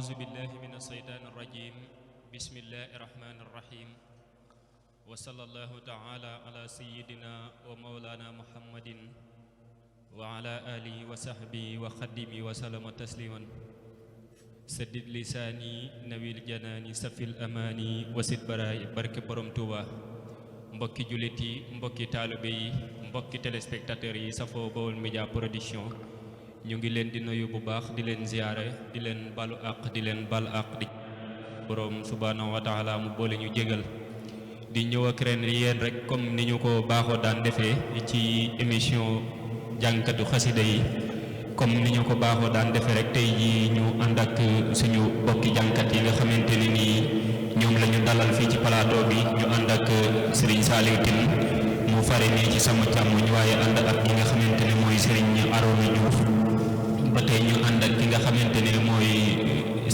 أعوذ بالله من الشيطان الرجيم بسم الله الرحمن الرحيم وصلى الله تعالى على سيدنا ومولانا محمد وعلى آله وصحبه وخدمه وسلم تسليما سدد لساني نويل جناني سفي الأماني وسد براي برك borom Touba mbokki jullit yi mbokki taalibe yi mbokki téléspectateurs yi safoo Baol Média Production ñu ngi leen di nuyu bu baax di leen ziyaare di leen balu àq di leen bal àq di borom subhaanahu wa taala mu boole ñu jégal di ñëw ak ren yéen rek comme ni ñu ko baaxoo daan defee ci émission jànkatu xasida yi comme ni ñu ko baaxoo daan defee rek tey jii ñu ànd ak suñu bokki jànkat yi nga xamante ne nii ñoom la ñu dalal fii ci plateau bi ñu ànd ak Serigne Saliou Tine mu fare nii ci sama càmmoñ waaye ànd ak ñi nga xamante ne mooy Serigne Arona Diouf ba tey ñu ànd ak ki nga xamante ne mooy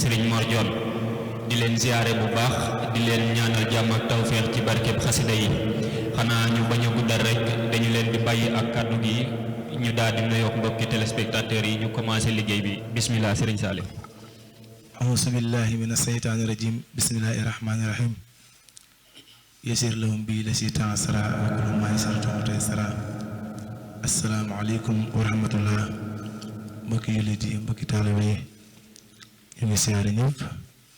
Serigne Mor Dione di leen ziyaare bu baax di leen ñaanal jàmm ak tawféex ci barkeb xasida yi xanaa ñu bañ a guddal rek dañu leen di bàyyi ak kàddu gi ñu daal di nuyoog mbokki téléspectateurs yi ñu commencé liggéey bi bismillah Serigne Saliou. auzu billahi mina seytaani rajim bismillahi rahmaani rahim yasir lahum bi la si tansara akulu ma yasartum taysara assalaamu aleykum wa rahmatullah mbokki jullit yi mbokki taalibe yi ñu ngi siyaare ñëpp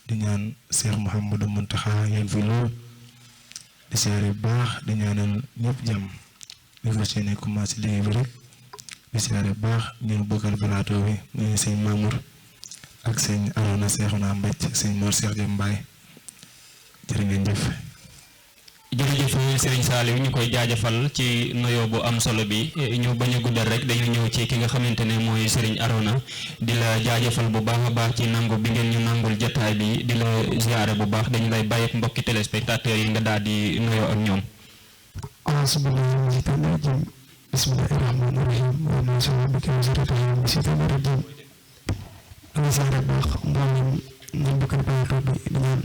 di ñaan Cheikh Mouhamadou Mountakha yéen fi lool di siyaare bu baax di ñaanal ñëpp jàmm di fas yéene commencé liggéey bi rek di siyaare bu baax ñu bokkal plateau bi muy sëñ Mamour ak sëñ Arona Seexuna Mbacc ak sëñ Mor Cheikh Diop Mbaye jërë ngeen jëf. jërëjëf Serigne Saliou ñu koy jaajëfal ci noyo bu am solo bi ñu bañ a guddal rek dañu ñëw ci ki nga xamante ne mooy Serigne Arona di la jaajëfal bu baax a baax ci nangu bi ngeen ñu nangul jotaay bi di la ziyaare bu baax dañu lay bàyyi ak mbokki téléspectateurs yi nga daal di nuyoo ak ñoom. auzu billaahi mina shaytaani rajiim bismillaahi rahmaani rahiim wa na'uuzu bika min shaytaani rajiim di ziyaare baax mboolem ñu bokkal plateau bi di ñaan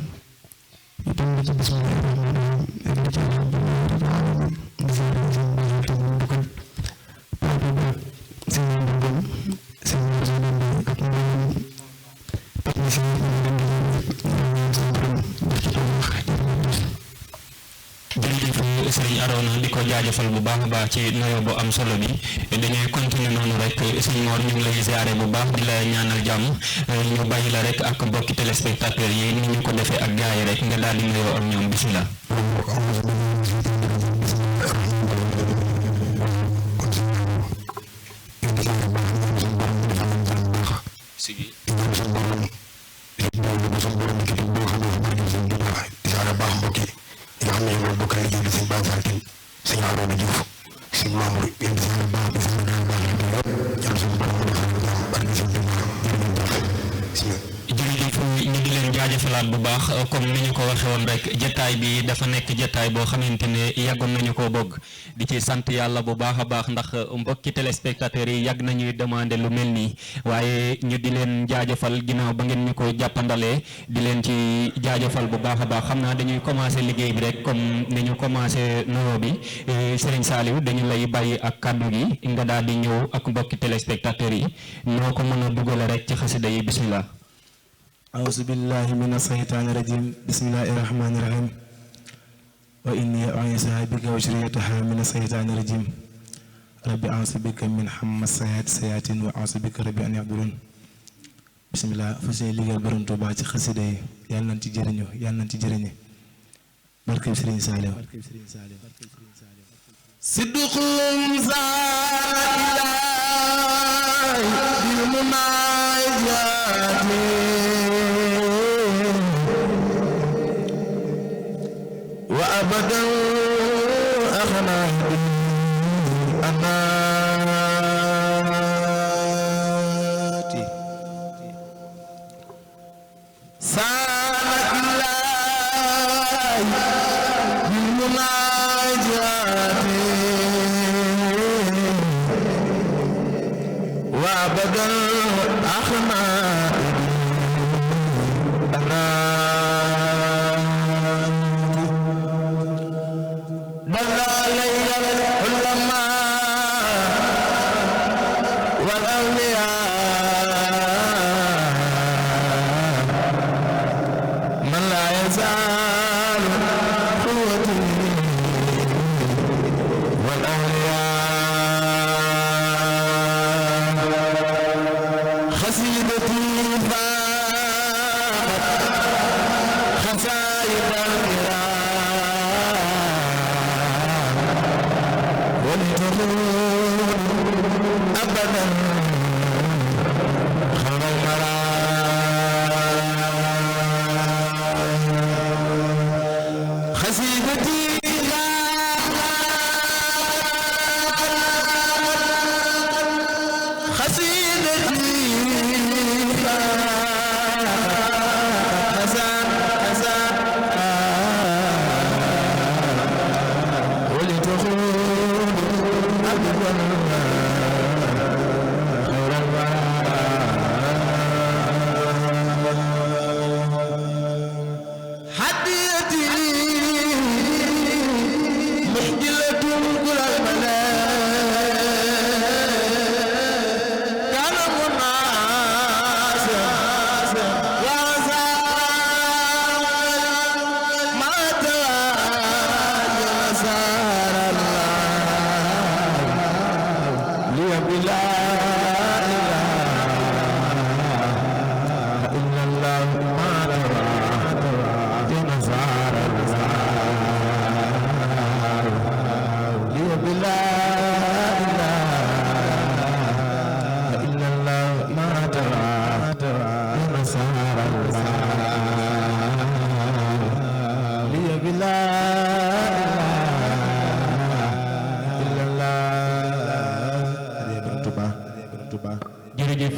ñu dem ci bismillaahi rahmaani rahiim ak li ci alhamdulillaahi rabbil aalamiin di ziyaare seen mboolem te ñu bokkal plateau bi ak seen mbokk seen mbokk ak mboolem technicien yi ñu leen di ñaan seen borom def ci tawfeex jërëjëf Serigne Arona di ko jaajëfal bu baax a baax ci nuyoo bu am solo bi dañuy continuer noonu rek Serigne Mor ñu ngi lay ziare bu baax di la ñaanal jàmm ñu bàyyi la rek ak mbokki téléspectateurs yi ni ñu ko defee ak gars yi rek nga daal di nuyoo ak ñoom bisimilah. sigi nga xam ne moom bokk liggéey bi sëñ Baye Fall Tine sëñ Arona Diouf sëñ Mamour yéen si yàlla baax di si yàlla baax di ko yàlla suñu borom mën a xam ne jàmm barke sëñ jërëjëf ñu di leen jaajëfalaat bu baax comme ni ñu ko waxee woon rek jataay bi dafa nekk jataay boo xamante ne yàggoon nañu ko bëgg di ci sant yàlla bu baax a baax ndax mbokki téléspectateurs yi yàgg nañuy demander lu mel nii waaye ñu di leen jaajëfal ginnaaw ba ngeen ñu ko jàppandalee di leen ci jaajëfal bu baax a baax xam naa dañuy commencer liggéey bi rek comme ni ñu commencer nuyoo bi Serigne Saliou dañu lay bàyyi ak kàddu gi nga daal di ñëw ak mbokki téléspectateurs yi noo ko mën a dugale rek ci xasida yi bismillah. auzu billahi mina saytaani rajim bismillahi rahmaani rahim wa inni u'iizuha bika wa zurriyyataha mina saytaani rajim rabbi a'uuzu bika min hamazaati sayaatiin wa a'uuzu bika rabbi an yahduruun bismillah fas yéene liggéeyal borom Tuubaa ci xasida yi yàlla nañ ci jëriñu yàlla nañ ci jëriñu barke Serigne Saliou sidqum zaa'ilaahi bil munaajaati wa abadan axnaa anaati saanakillaahi bil munaajaati wa abadan axnaa anaati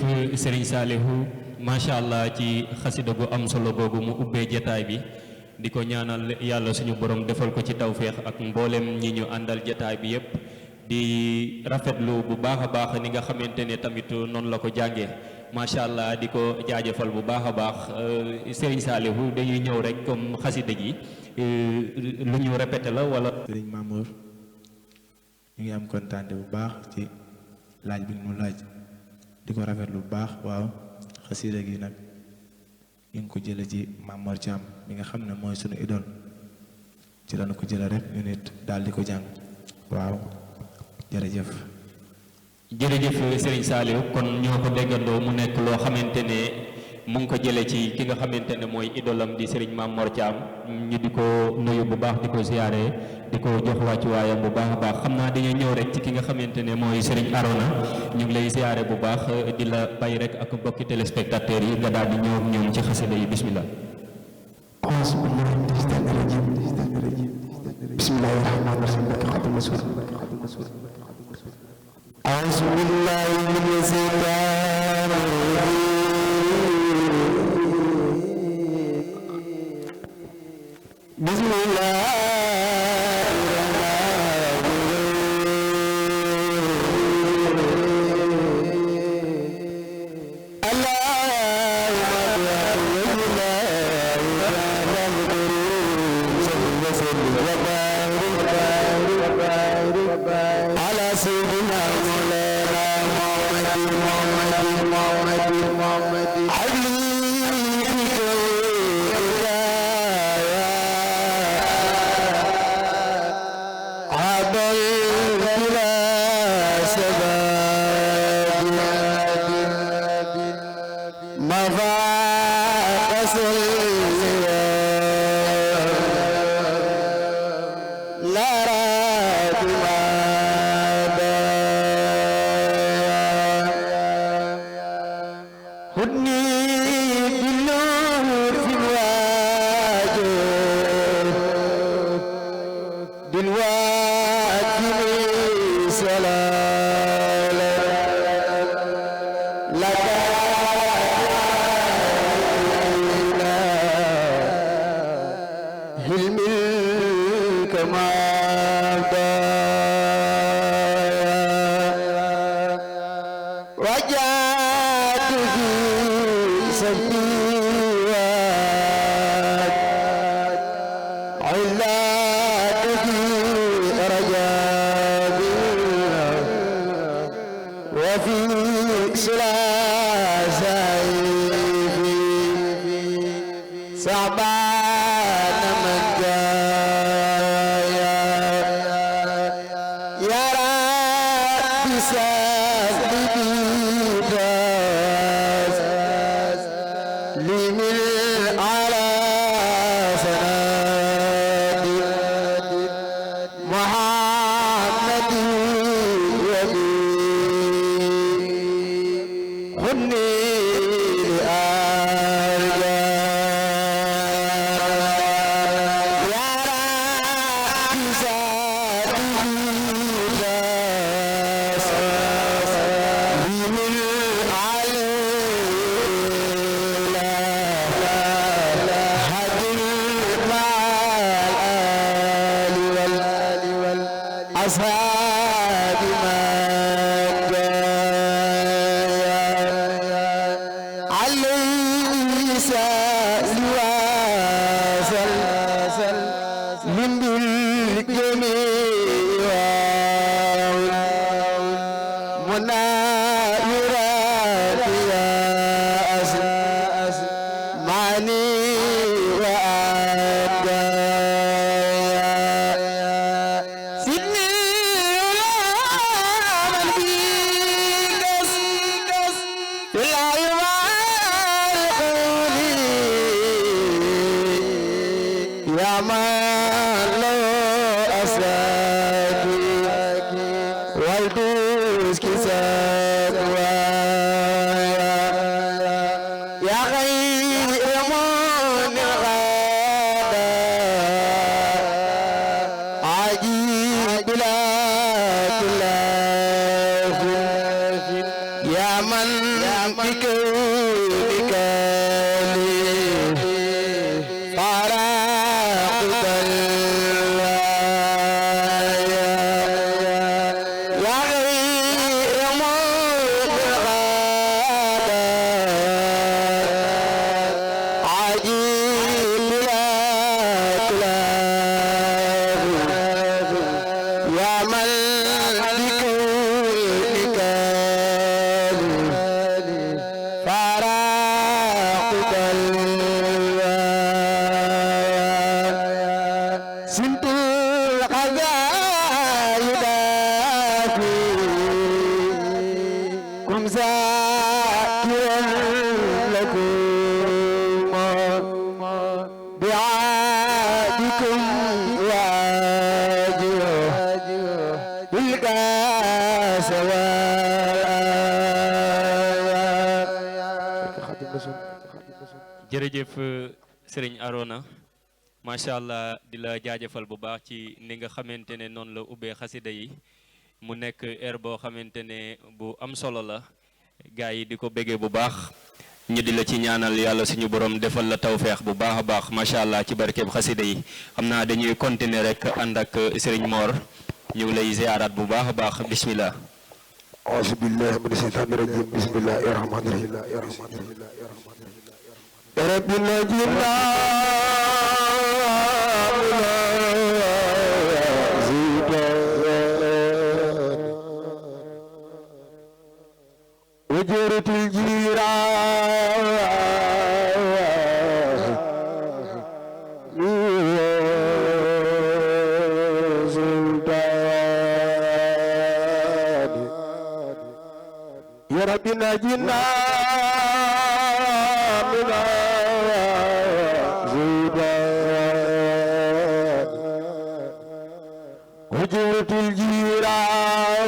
jërëjëf Serigne Saliou macha allah ci xasida gu am solo googu mu ubbee jataay bi di ko ñaanal yàlla suñu borom defal ko ci tawféex ak mboolem ñi ñu àndal jataay bi yépp di rafetlu bu baax a baax ni nga xamante ne tamit noonu la ko jàngee macha allah di ko jaajëfal bu baax a baax Serigne Saliou dañuy ñëw rek comme xasida gi lu ñu répété la wala. Serigne Mamour ñu ngi am kontaan bu baax ci laaj bi mu laaj di ko rafetlu bu baax waaw xasida gi nag ñu ngi ko jële ci Mamor Thiam mi nga xam ne mooy sunu idole ci lañu ko jële rek ñu nit daal di ko jàng waaw jërëjëf. jërëjëf Serigne Saliou kon ñoo ko déggandoo mu nekk loo xamante ne mu ngi ko jële ci ki nga xamante ne mooy idolam di Serigne Mamor Thiam ñu di ko nuyu bu baax di ko ziyaare di ko jox wàccu waayam bu baax a baax xam naa dañuy ñëw rek ci ki nga xamante ne mooy Serigne Arona ñu ngi lay ziyaare bu baax di la bàyyi rek ak mbokki téléspectateurs yi nga daal di ñëw ak ñoom ci xasida yi bismillah. bismillahi rahmaani rahiim أعوذ بالله من الشيطان الرجيم بسم الله بكونك لي فراقب يا غير مبغض عجيب لا تلاه يا من بكونك فراقب سنت القذائد فيكم ذاكرا لكم بعادكم واجه بالكاس jërëjëf Serigne Arona macha allah di la jaajëfal bu baax ci ni nga xamante ne noonu la ubbee xasida yi mu nekk air boo xamante ne bu am solo la gars yi di ko béggee bu baax ñu di la ci ñaanal yàlla suñu borom defal la tawfeex bu baax a baax macha allah ci barkeeb xasida yi xam naa dañuy continuer rek ànd ak Serigne Mor ñu ngi lay ziaraat bu baax a baax bismillah. أعوذ بالله من الشيطان الرجيم بسم الله الرحمن الرحيم رب نجينا وجرت يا رب نجينا من الزيدان هجرة الجيران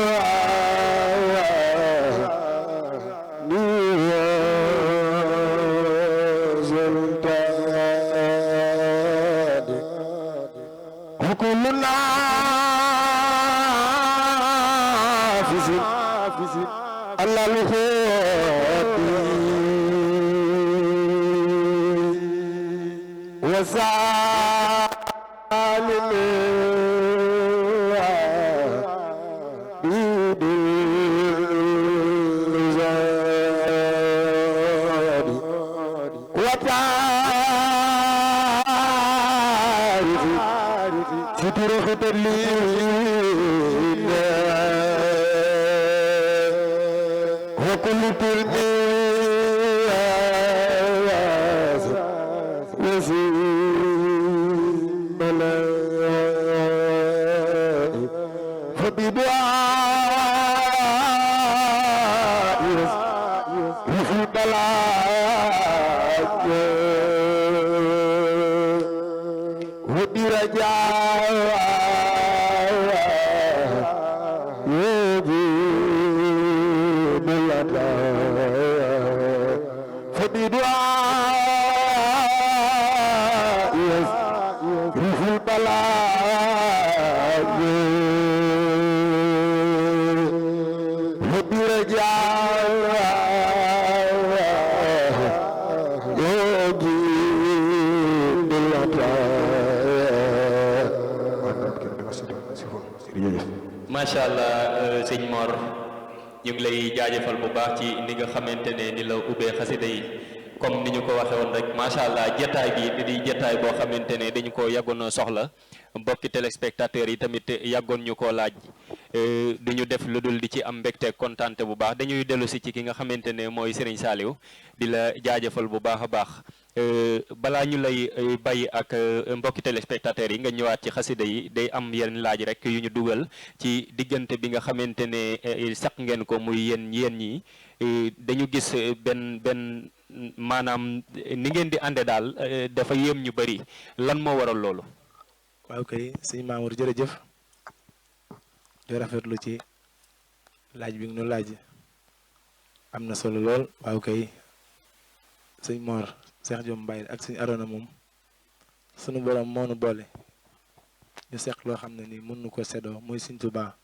زلطان وكلنا في الله الخوتي وسالم بيد الزاد وتعرف ستر خطر لي وكل تلميذ يسيب بلاء فبدعاء يسيب بلاء وبرجاء يجيب الأداء فبدعاء يسيب البلاء وبرجاء يجيب الأداء macha allah sëñ Mor ñu ngi lay jaajëfal bu baax ci ni nga xamante ne ni la ubbee xasida yi comme ni ñu ko waxee woon rek macha allah jataay bi di jataay boo xamante ne dañu ko yàggoon soxla mbokki téléspectateurs yi tamit yàggoon ñu koo laaj du ñu def lu dul di ci am mbégte kontaante bu baax dañuy dellu si ci ki nga xamante ne mooy Serigne Saliou di la jaajëfal bu baax a baax balaa ñu lay bàyyi ak mbokki téléspectateurs yi nga ñëwaat ci xasida yi day am yenn laaj rek yu ñu dugal ci diggante bi nga xamante ne saq ngeen ko muy yéen ñi dañu gis benn maanaam ni ngeen di ànde daal dafa yéem ñu bëri lan moo waral loolu. waaw kay sëñ Mamour jërëjëf di rafetlu ci laaj bi nga nu laaj am na solo lool. waaw kay sëñ Mor Cheikh Diom Mbaye ak sëñ Arona moom sunu borom moo nu boole ñu seq loo xam ne nii mën nu ko seddoo muy sëñ Tuubaa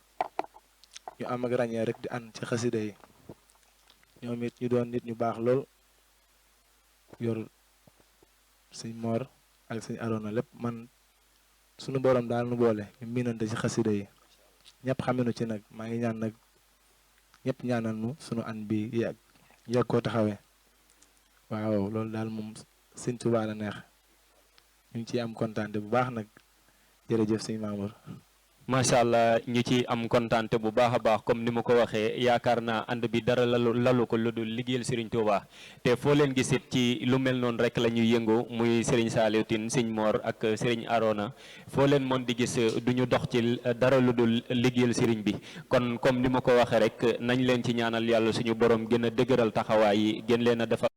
ñu am ak ràññee rek di ànd ci xasida yi ñoom it ñu doon nit ñu baax lool yor sëñ Mor ak sëñ Arona lépp man sunu borom daal nu boole ñu miinante ci xasida yi ñëpp xamenu ci nag maa ngi ñaan nag ñëpp ñaanal nu sunu an bi yàgg koo taxawee waaw loolu daal moom sëñ Tuubaa la neex ñu ngi ciy am kontaante bu baax nag jërëjëf sëñ Mamour. macha allah ñu ci am kontaante bu baax a baax comme ni ma ko waxee yaakaar naa ànd bi dara lalu ko lu dul liggéeyal Serigne Touba te foo leen gisit ci lu mel noonu rek la ñuy yëngu muy Serigne Saliou Tine Serigne Mor ak Serigne Arona foo leen mën di gis du ñu dox ci dara lu dul liggéeyal Serigne bi kon comme ni ma ko waxee rek nañ leen ci ñaanal yàlla suñu borom gën a dëgëral taxawaay yi gën leen a defal.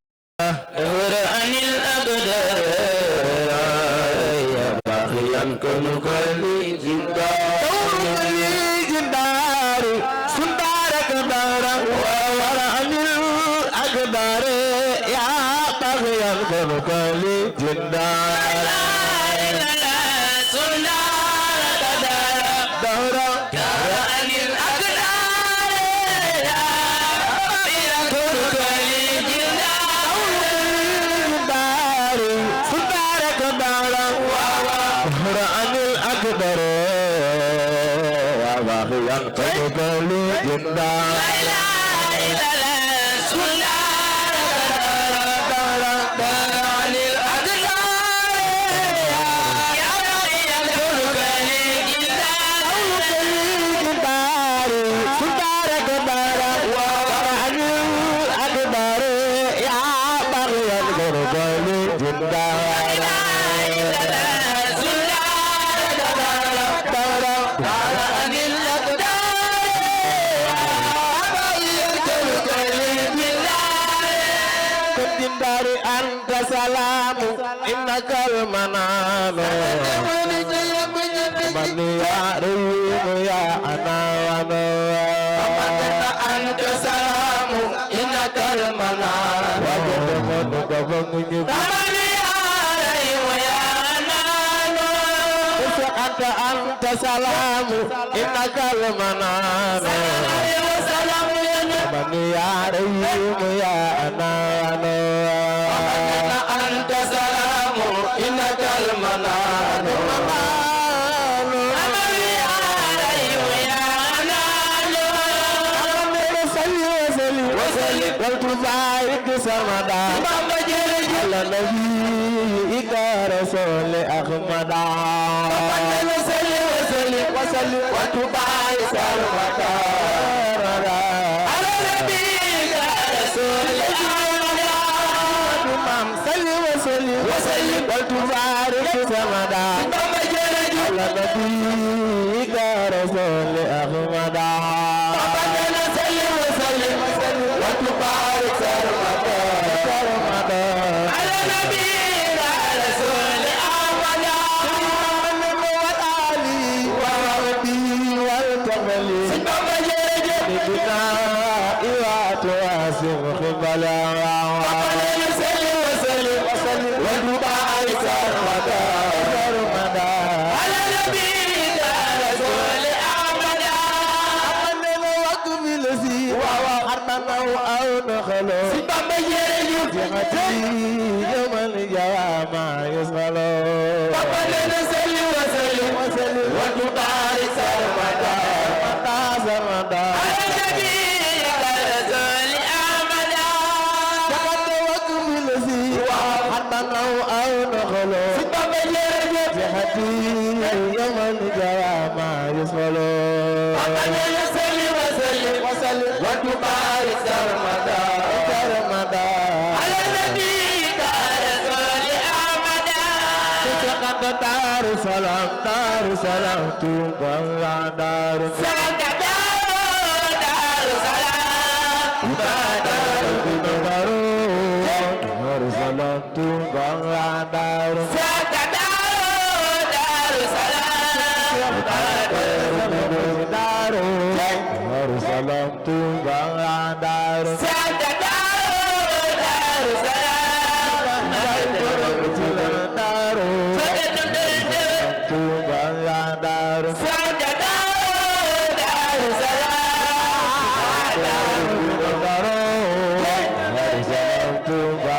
Touba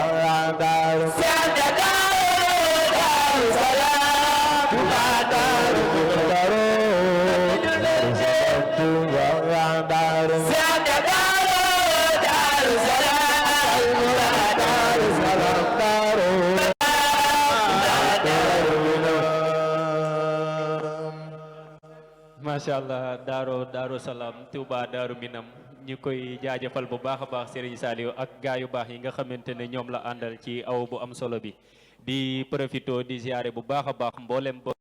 Daaru Seex ja Daaru Salaam Touba Daaru Touba Daaru Seex ja Daaru Salaam Touba Daaru Salaam macha allah Daaru Salaam Touba Daaru Minam ñu koy jaajëfal bu baax a baax Serigne Saliou ak gaa yu baax yi nga xamante ne ñoom la àndal ci aw bu am solo bi di profito di ziare bu baax a baax mboolem ba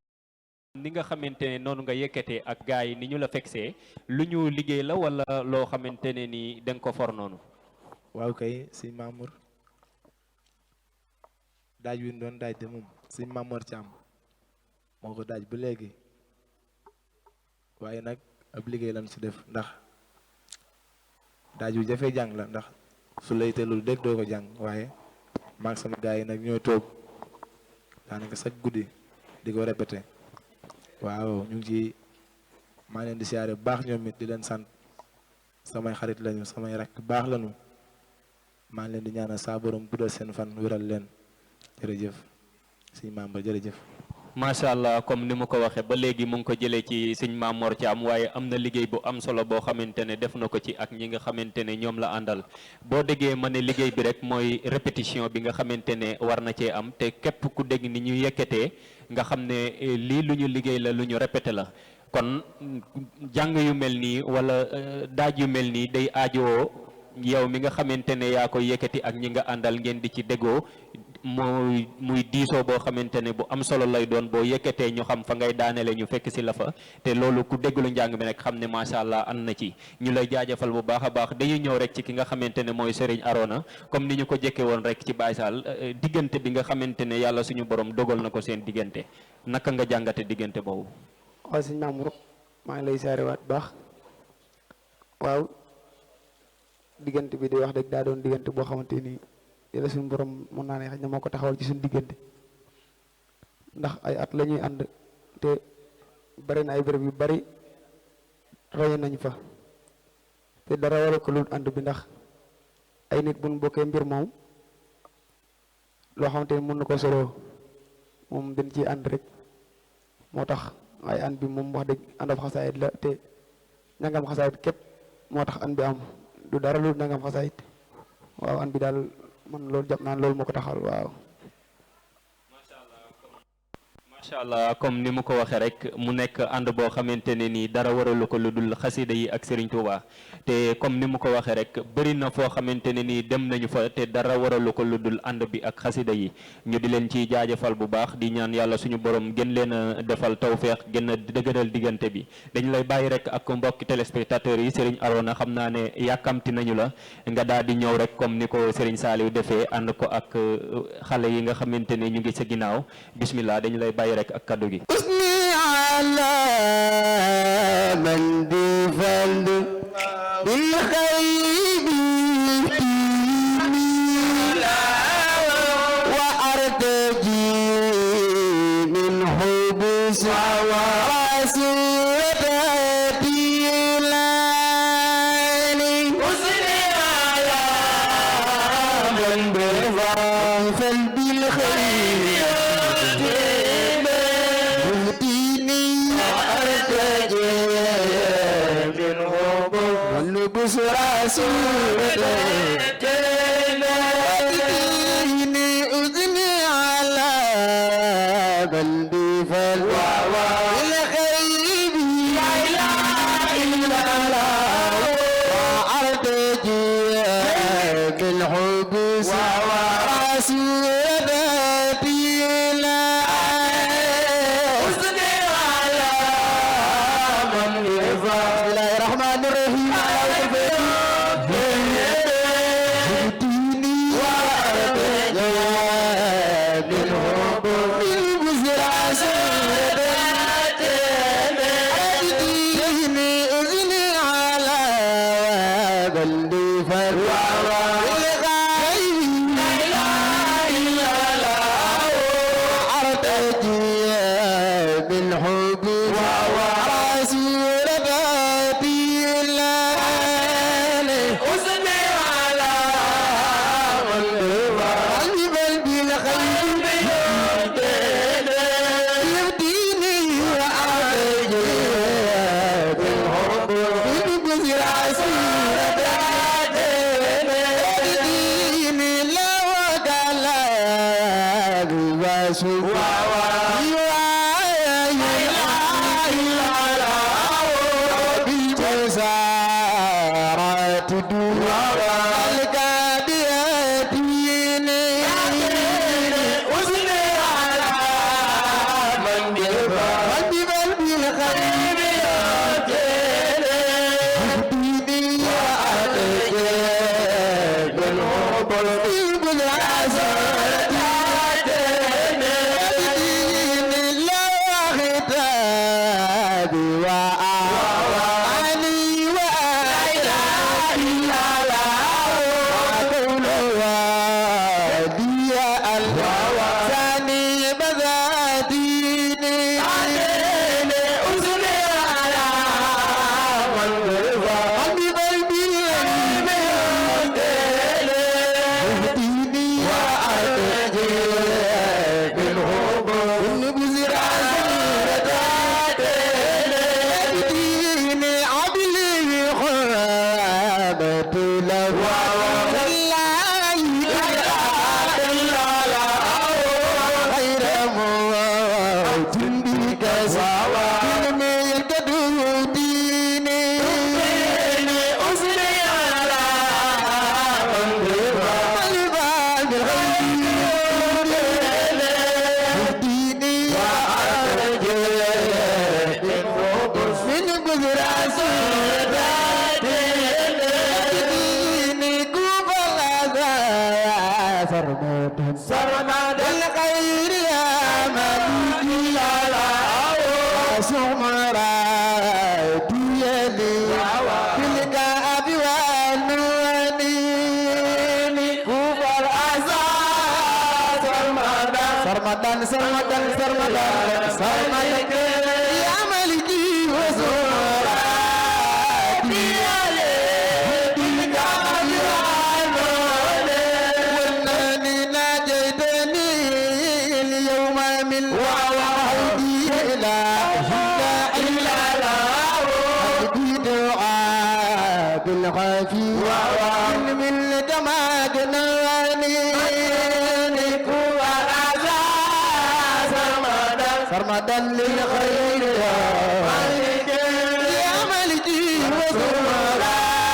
ni nga xamante ne noonu nga yëkkatee ak gaa yi ni ñu la feksee lu ñu liggéey la wala loo xamante ne ni da nga ko for noonu. waaw kay sëñ Mamour daaj wi ñu doon daaj de moom sëñ Mamour Thiam moo ko daaj ba léegi waaye nag ab liggéey lan si def ndax daaj wi jafe jàng la ndax su lay telul dégg doo ko jàng waaye maag sama gars yi nag ñoo toog daanaka sax guddi di ko répété waaw ñu ngi ci maa leen di siyaare bu baax ñoom it di leen sant samay xarit lañu samay rakk baax lañu maa ngi leen di ñaanal saa borom guddal seen fan wéral leen jërëjëf suñu membre jërëjëf. macha allah comme ni mu ko waxee ba léegi mu ngi ko jëlee ci sëñ Mamor Thiam waaye am na liggéey bu am solo boo xamante ne def na ko ci ak ñi nga xamante ne ñoom la àndal boo déggee ma ne liggéey bi rek mooy répétition bi nga xamante ne war na cee am te képp ku dégg ni ñu yëkkatee nga xam ne lii lu ñu liggéey la lu ñu répété la kon jàng yu mel nii wala daaj yu mel nii day aajowoo yow mi nga xamante ne yaa koy yëkkati ak ñi nga àndal ngeen di ci déggoo muy diisoo boo xamante ne bu am solo lay doon boo yëkkatee ñu xam fa ngay daanele ñu fekk si la fa te loolu ku dégglu njàng mi rek xam ne macha allah ànd na ci ñu lay jaajëfal bu baax a baax dañuy ñëw rek ci ki nga xamante ne mooy Serigne Arona comme ni ñu ko jëkke woon rek ci Baye Sall diggante bi nga xamante ne yàlla suñu borom dogal na ko seen diggante naka nga jàngate diggante boobu. waaw sëñ Mamour maa ngi lay saarewaat baax waaw diggante bi di wax dëgg daa doon diggante boo xamante ni yàlla suñu borom mën naa ne xëy na moo ko taxawal ci suñu diggante ndax ay at la ñuy ànd te bari na ay béréb yu bari roye nañ fa te dara waral ko lu ànd bi ndax ay nit buñ bokkee mbir moom loo xamante ni mën na ko solo moom dañ ciy ànd rek moo tax ay ànd bi moom wax dëgg àndam xasaayit la te nangam xasaayit képp moo tax ànd bi am du dara lu nangam xasaayit waaw ànd bi daal man loolu jàpp naa loolu moo ko taxal waaw. macha allah comme ni mu ko waxee rek mu nekk ànd boo xamante ne nii dara waralu ko lu dul xasida yi ak Serigne Touba te comme ni mu ko waxee rek bëri na foo xamante ne nii dem nañu fa te dara waralu ko lu dul ànd bi ak xasida yi ñu di leen ci jaajëfal bu baax di ñaan yàlla suñu borom gën leen a defal tawféex gën a dëgëral diggante bi dañu lay bàyyi rek ak mbokki téléspectateurs yi Serigne Arona xam naa ne yàkkamti nañu la nga daal di ñëw rek comme ni ko Serigne Saliou defee ànd ko ak xale yi nga xamante ne ñu ngi sa ginnaaw bismillah dañu lay bàyyi rek ak kaddu gi usni ala man di fal bil khaybi wa artaji min hubus wa asirati lani usni ala man di fal bil khaybi بسرعة أذني على قلبي فالوعوى الخيب لا إله إلا الله وأرتجي بالحب سوى رسولتي لا أذني على من يفعل. بسم الله الرحمن الرحيم suuf بالجزارات دون القاديات أسني على من ببل بالخير يهديني وأتجد بالحب بالعزات يهديني لا خطاب وأعني وأنا إلا لا قول وادي الثاني بذاتيني أسني على من قلبي قلبي يهديني وأتجد بالحب بالنبذ يهديني عبلي خابت له لا إله إلا الله غير موت بك سوى دوديني أسري على من بالباب الغيب يهديني وأرجع من قدر سودات يهديني كوف الأذى سرمدا الخير يا مليكي على سمرات يلي بالكعب والنوانين كوف الأذى سرمدا يا ملكي وسمرات يلي بالكعب والنوانين ناجيتني اليوم من وعدي لا إلا قلبي دعاء بالخفي من دماغ نواني سرمدا للخير يا ملكي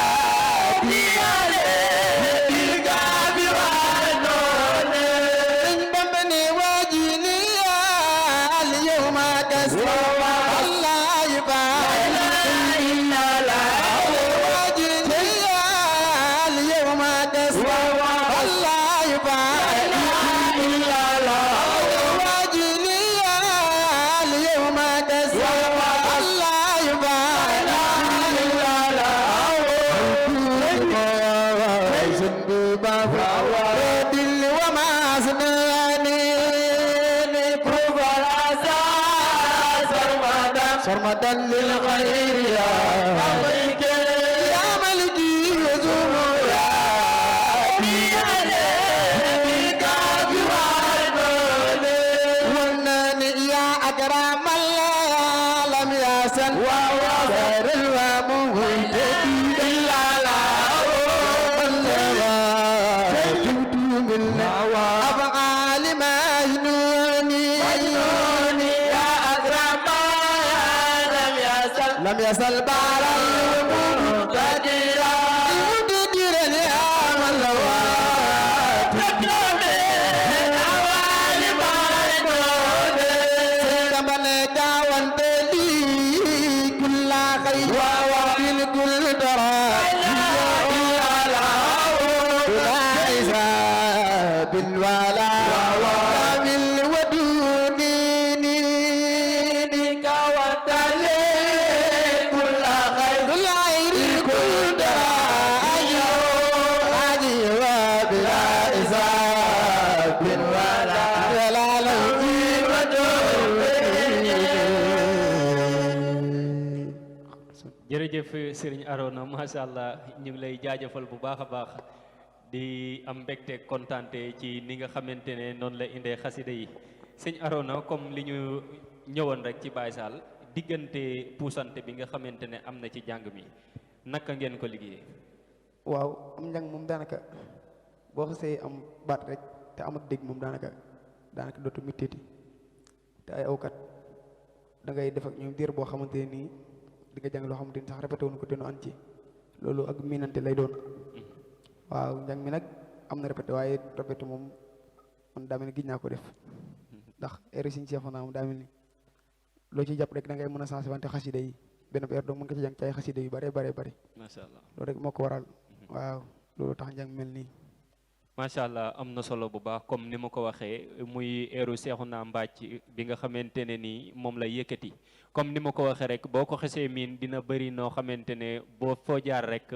وسرمداتي بالكعب والنون بمني واجني اليوم كسر الله يبارك إلا لا واجني اليوم كسر الله يبارك إلا لا واجني اليوم كسر الله يبارك إلا لا زنبي بابا دل وما زناني كوف الأساس سرمدا للخير يا ملكي وزمراتي بالكعب والنون والناني يا أكرم الله لم يسن خير الوامهد إلا لا جبت من أفعال مجنوني يا أكرم لم يزل بارا مقتدرا يا من لوات أوال مجنون سيدمنك وانتلي كل خير بالكل ترى بالولا بالودود كوتلي كل خير العير كل أجي وبلا إساب ولا لوتي jërëjëf Serigne Arona macha allah ñu ngi lay jaajëfal bu baax a baax di am mbégte kontaante ci ni nga xamante ne noonu la indee xasida yi sëñ Arona comme li ñu ñëwoon rek ci Baye Sall diggante puusante bi nga xamante ne am na ci jàng mi naka ngeen ko liggéeyee. waaw am njàng moom daanaka boo xasee am baat rek te am ak dégg moom daanaka daanaka dootu mittiti te ay awkat da ngay def ak ñoom diir boo xamante ne nii di nga jàng loo xamante ni sax répété woon ko te nu an ci loolu ak miinante lay doon waaw njàng mi nag am na répété waaye répété moom man daa mel ni gis naa ko def ndax heure siñ seexu naa moom daa mel ni loo ciy jàpp rek da ngay mën a sensé wante xasida yi benn heure doo mën nga ci jàng ci ay xasida yu bare macha allah loolu rek moo ko waral waaw loolu tax njàng mel nii macha allah am na solo bu baax comme ni ma ko waxee muy eeru Seexuna Mbàcc bi nga xamante ne ni moom la yëkkati comme ni ma ko waxee rek boo ko xesee miin dina bëri noo xamante ne boo foo jaar rek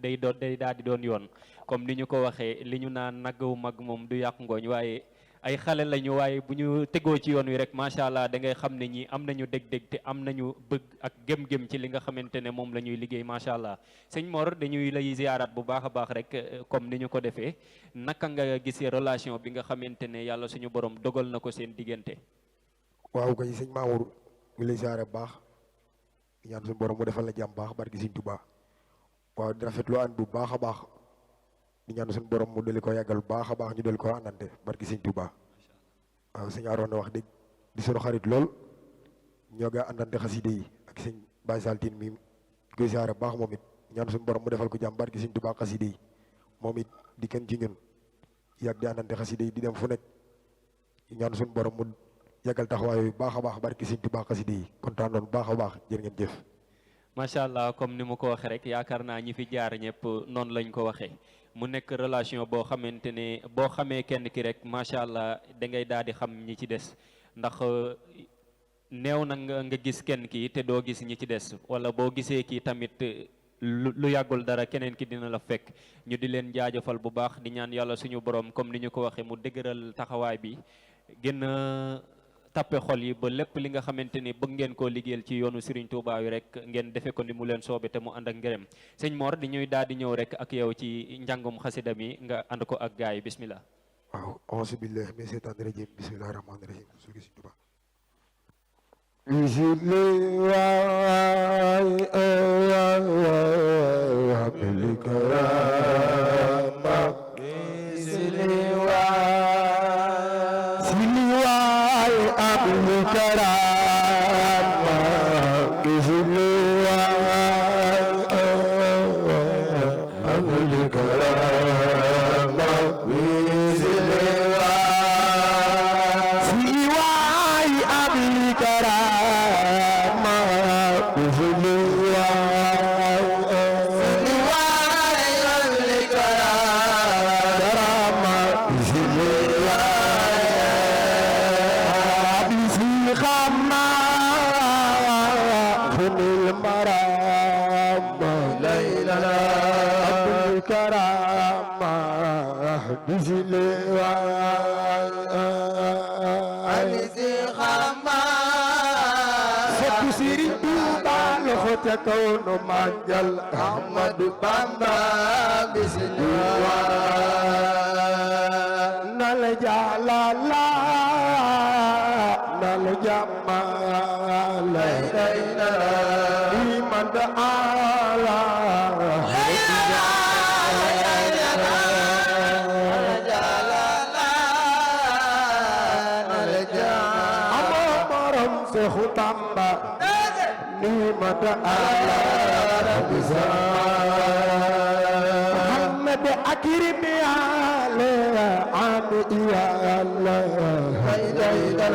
day daal di doon yoon comme ni ñu ko waxee li ñu naan naggu mag moom du yàq ngooñ waaye ay xale lañu waaye bu ñu tegoo ci yoon wi rek macha allah da ngay xam ne ñi am nañu dég-dég te am nañu bëgg ak gëm-gëm ci li nga xamante ne moom la ñuy liggéey macha allah sëñ Mor dañuy lay ziarat bu baax a baax rek comme ni ñu ko defee naka nga gisee relation bi nga xamante ne yàlla suñu borom dogal na ko seen diggante. waaw kay sëñ Mamour mi lay ziare bu baax ñaan suñu borom mu defal la jàmm baax barki sëñ Tuubaa waaw di rafetlu ànd bu baax a baax di ñaan suñu borom mu dali ko yàggal bu baax a baax ñu dali ko àndante barki sëñ Tuubaa waaw sëñ Aroona wax dëgg di sunu xarit lool ñoo ga àndante xaside yi ak sëñ Baye Saltine mi koy ziare bu baax moom it ñaan suñu borom mu defal ko jàmm barki sëñ Tuubaa xaside yi moom it di kenn ci ñun yàgg di àndante xaside yi di dem fu nekk ñaan suñu borom mu yàggal taxawaay bu baax a baax barki sëñ Tuubaa xaside yi kontaan noonu bu baax a baax jërë ngeen jëf. macha allah comme ni ma ko waxee rek yaakaar naa ñi fi jaar ñëpp noonu lañ ko waxee mu nekk relation boo xamante ne boo xamee kenn ki rek macha allah da ngay daal di xam ñi ci des ndax néew na nga gis kenn ki te doo gis ñi ci des wala boo gisee kii tamit lu yàggul dara keneen ki dina la fekk ñu di leen jaajëfal bu baax di ñaan yàlla suñu borom comme ni ñu ko waxee mu dëgëral taxawaay bi gën a tappe xol yi ba lépp li nga xamante ni bëgg ngeen koo liggéeyal ci yoonu Serigne Touba yu rek ngeen defe ko ni mu leen soobe te mu ànd ak ngërëm sëñ Mor di ñuy daal di ñëw rek ak yow ci njàngum xasida mi nga ànd ko ak gaay yi bismillah. waaw auzu billahi mina shaytaani rajim bismillahi rahmaani rahim sugi Serigne Touba ca kaw nu màggal Ahmadu Bamba bismillah na la jàllala na la jàmmala iman da ala Seexu Bamba نعمة على رب محمد أكرم يا الله عامي يا الله هيدا هيدا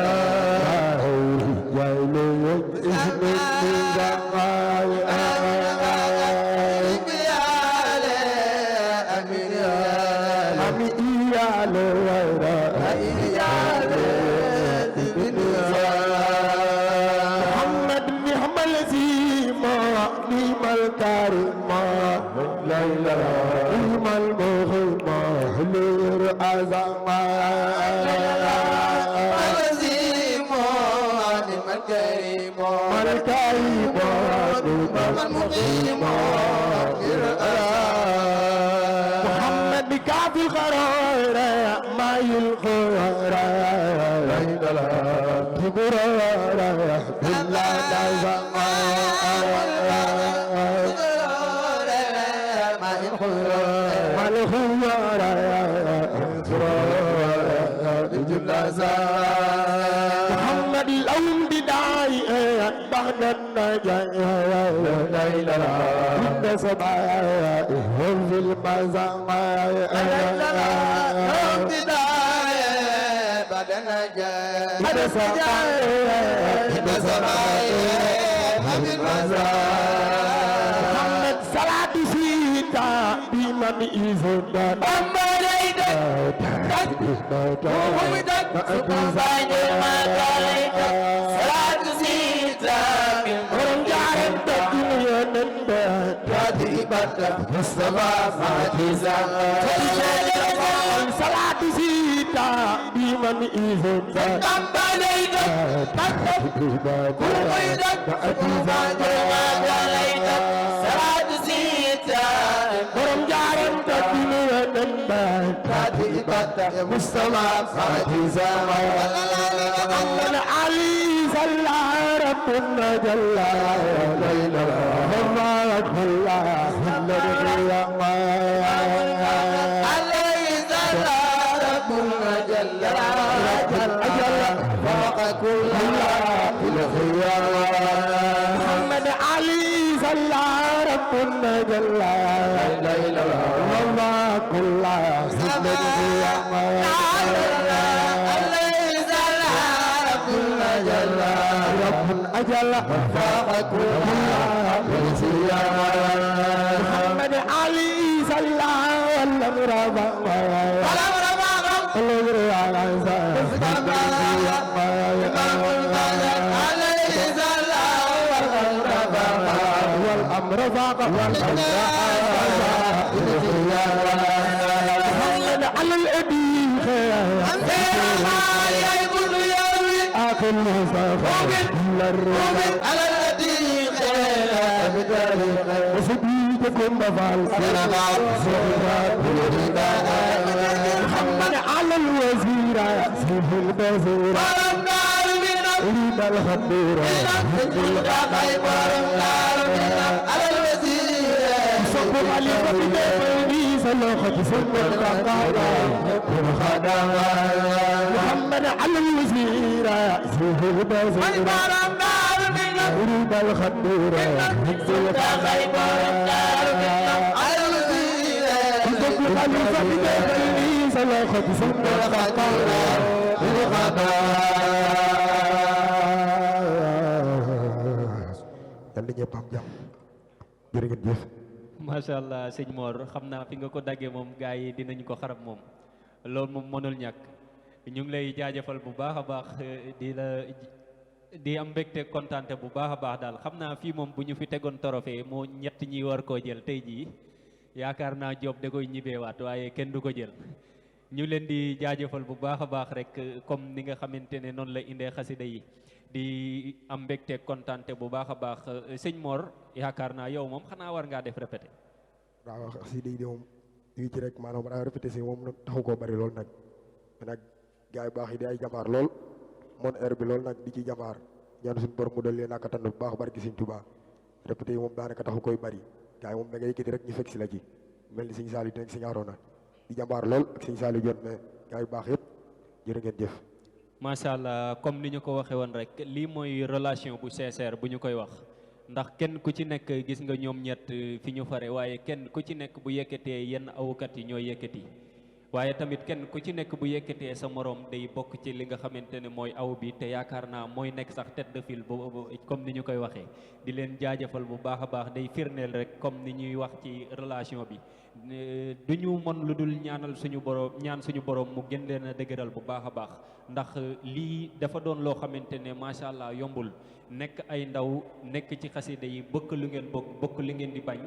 يا إلهي اسم النجاة أمين يا الكريم لا إله إلا المخيم حلير أزمان العظيم الكريم الكريم المقيم محمد كافي الخير ما يلخير لا إله إلا الله محمد الأم بداية بعد النجاة عند سماء في المزام بعد النجاة عند سماء في المزام محمد صلاة سيدة بمن إذن صلاة سيدة بمن إذن مصطفى فاتزا من علي صلى ربنا جل ليلا وبارك الله علي صلى ربنا جل فوق كل الخيار محمد علي صلى ربنا جل ليلا وبارك الله أجل فاق كل محمد علي صلى ولا مرابا والأمر فاق محمد على الأبي آكل مصطفى على الذي وسبيكم بفعل محمد على الوزير سيف البزير أريد الخبير على الوزير صبر علي فبدي سلوخة سنة محمد على الوزير سيف البزير أريد الخبير على الوزير صبر علي فبدي سلوخة سنة yàlla ñëpp am jàmm jërë ngeen jëf. macha allah sëñ Mor xam naa fi nga ko daggee moom gars yi dinañ ko xarab moom loolu moom mënul ñàkk ñu ngi lay jaajëfal bu baax a baax di am mbégte kontaante bu baax a baax daal xam naa fii moom bu ñu fi tegoon trophée moo ñett ñi war koo jël tey jii yaakaar naa Diop da koy ñibbeewaat waaye kenn du ko jël ñu leen di jaajëfal bu baax a baax rek comme ni nga xamante ne noonu la indee xasida yi di am mbégte kontaante bu baax a baax sëñ Mor yaakaar naa yow moom xanaa war ngaa def répété. waaw xasida yi de moom ñu ngi ci rek maanaam daa répété si moom nag taxu koo bari lool nag mais nag gars yi baax yi di ay jàmbaar lool mon air bi lool nag di ci jàmbaar ñaan suñu borom mu dal leen ak tànn bu baax barki Sëñ Tuubaa répété yi moom daanaka taxu koy bari gars yi moom da ngay yëkkati rek ñu fekk si la ci mel ni Sëñ Saliou nekk Sëñ Aroona di jàmbaar lool ak Sëñ Saliou jot mais gars yi baax yëpp jërë ngeen jëf. macha allah comme ni ñu ko waxee woon rek lii mooy relation bu sincère bu ñu koy wax ndax kenn ku ci nekk gis nga ñoom ñett fi ñu fare waaye kenn ku ci nekk bu yëkkatee yenn awukat yi ñooy yëkkati waaye tamit kenn ku ci nekk bu yëkkatee sa morom day bokk ci li nga xamante ne mooy aw bi te yaakaar naa mooy nekk sax tête de file boobu comme ni ñu koy waxee di leen jaajëfal bu baax a baax day firndeel rek comme ni ñuy wax ci relation bi du ñu mën lu dul ñaan suñu borom mu gën leen a dëgëral bu baax a baax ndax lii dafa doon loo xamante ne macha allah yombul nekk ay ndaw nekk ci xasida yi bëgg lu ngeen bokk li ngeen di bañ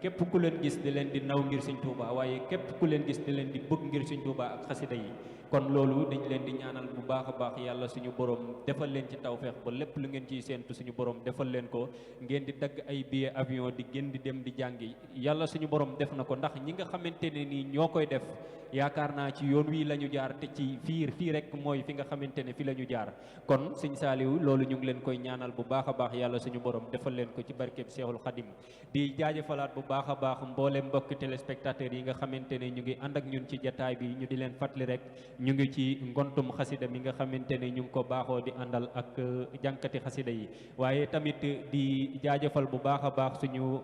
képp ku leen gis di leen di naw ngir Sëñ Tuuba waaye képp ku leen gis di leen di bëgg ngir Sëñ Tuuba ak xasida yi kon loolu dañ leen di ñaanal bu baax a baax yàlla suñu borom defal leen ci tawfeex ba lépp lu ngeen ciy séentu suñu borom defal leen ko ngeen di dagg ay billet avion di gën di dem di jàngi yàlla suñu borom def na ko ndax ñi nga xamante ne nii ñoo koy def yaakaar naa ci yoon wii la ñu jaar te ci fii rek mooy fi nga xamante ne fi la ñu jaar kon sëñ Saliou loolu ñu ngi leen koy ñaanal bu baax a baax yàlla suñu borom defal leen ko ci barkeb Seexul Xadim di jaajëfalaat bu baax a baax mboolem mbokki téléspectateurs yi nga xamante ne ñu ngi ànd ak ñun ci jataay bi ñu di leen fàttali rek ñu ngi ci ngontum xasida mi nga xamante ne ñu ngi ko baaxoo di àndal ak jànkati xasida yi waaye tamit di jaajëfal bu baax a baax suñu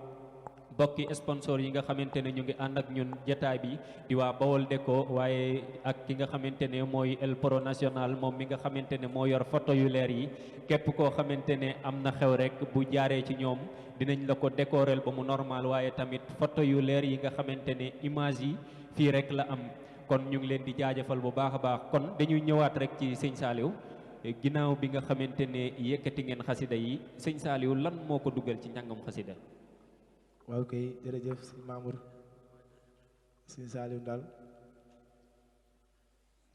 bokki sponsor yi nga xamante ne ñu ngi ànd ak ñun jataay bi di waa Bawol Déco waaye ak ki nga xamante ne mooy El Pro National moom mi nga xamante ne moo yor photo yu leer yi képp koo xamante ne am na xew rek bu jaaree ci ñoom dinañ la ko décorer ba mu normal waaye tamit photo yu leer yi nga xamante ne image yi fii rek la am kon ñu ngi leen di jaajëfal bu baax a baax kon dañuy ñëwaat rek ci sëñ Saliou ginnaaw bi nga xamante ne yëkkati ngeen xasida yi sëñ Saliou lan moo ko dugal ci njàngam xasida. waaw kay jërëjëf sëñ Mamour sëñ Saliou daal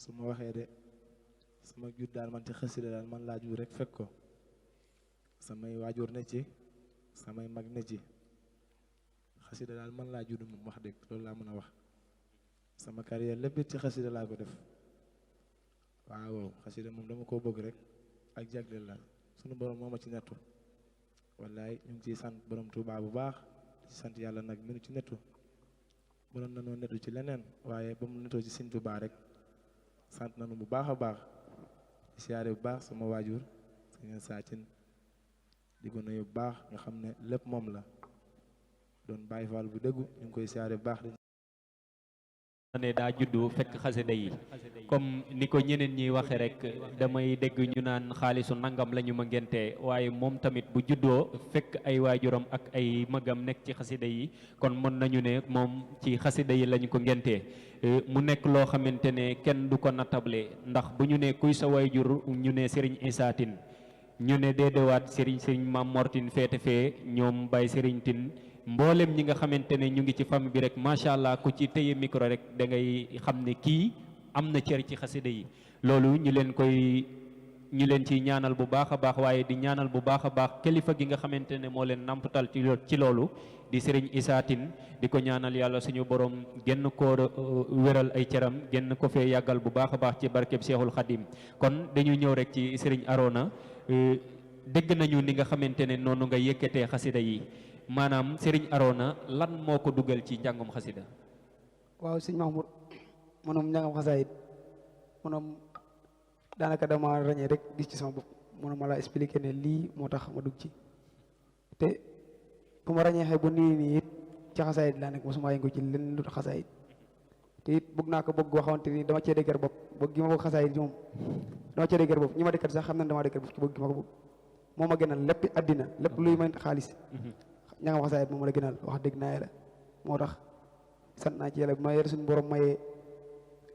su ma waxee de sama jur daal man ci xasida daal man laa jur rek fekk ko samay waajur ne ci samay mag ne ci xasida daal man laa jur moom wax dëgg loolu laa mën a wax sama carrière lépp ci xasida laa ko def waaw xasida moom dama koo bëgg rek ak jagleel la sunu borom moo ma ci nettu wallaay ñu ngi ciy sant borom Tuubaa bu baax ci sant yàlla nag mënu ci nettu mënoon na noo nettu ci leneen waaye ba mu nettoo ci Sëñ Tuubaa rek sant nañu bu baax a baax di siyaare bu baax sama waajur sëñ Saacin di ko nuyu bu baax nga xam ne lépp moom la doon Baay Faal bu dëggu ñu ngi koy siyaare bu baax ne daa juddu fekk xasida yi comme ni ko ñeneen ñi waxe rek damay dégg ñu naan xaalisu nangam la ñu ma ngentee waaye moom tamit bu juddoo fekk ay waajuram ak ay magam nekk ci xasida yi kon mën nañu ne moom ci xasida yi lañu ko ngentee mu nekk loo xamante ne kenn du ko natable ndax bu ñu ne kuy sa waajur ñu ne Serigne Issa Tine ñu ne déedewaat Serigne Mame Mor Tine féete fee ñoom Baye Serigne Tine mboolem ñi nga xamante ne ñu ngi ci famille bi rek macha allah ku ci téye micro rek da ngay xam ne kii am na cër ci xasida yi loolu ñu leen ciy ñaanal bu baax a baax waaye di ñaanal bu baax a baax kilifa gi nga xamante ne moo leen nampatal ci loolu di Serigne Issa Tine di ko ñaanal yàlla suñu borom genn koo wéral ay cëram genn ko fee yàggal bu baax a baax ci barkeb Seexul Xadim kon dañu ñëw rek ci Serigne Arona dégg nañu ni nga xamante ne noonu nga yëkkatee xasida yi maanaam Serigne Arona lan moo ko dugal ci njàngum xasida. waaw sëñ Mahmoud moom njàngam xasaayit moom daanaka dama ràññee rek gis ci sama bopp moom ma la expliqué ne lii moo tax ma dugg ci te bu ma ràññee xëy bu nii it ci xasaayit laa nekk mosuma yëngu ci lenn lu xasaayit te it bëgg naa ko bëgg goo xamante ni dama cee dëgër bopp bëgg gi ma bëgg xasaayit moom dama cee dëgër bopp ñi ma dëkkat sax xam na dama dëgër bopp ci bëgg gi ma ko bëgg moo ma gënal lépp àddina lépp luy may xaalis njàngam xasaayit moom la gënal wax dëgg naa yàlla moo tax sant naa ci yàlla bi ma yore suñu borom mayee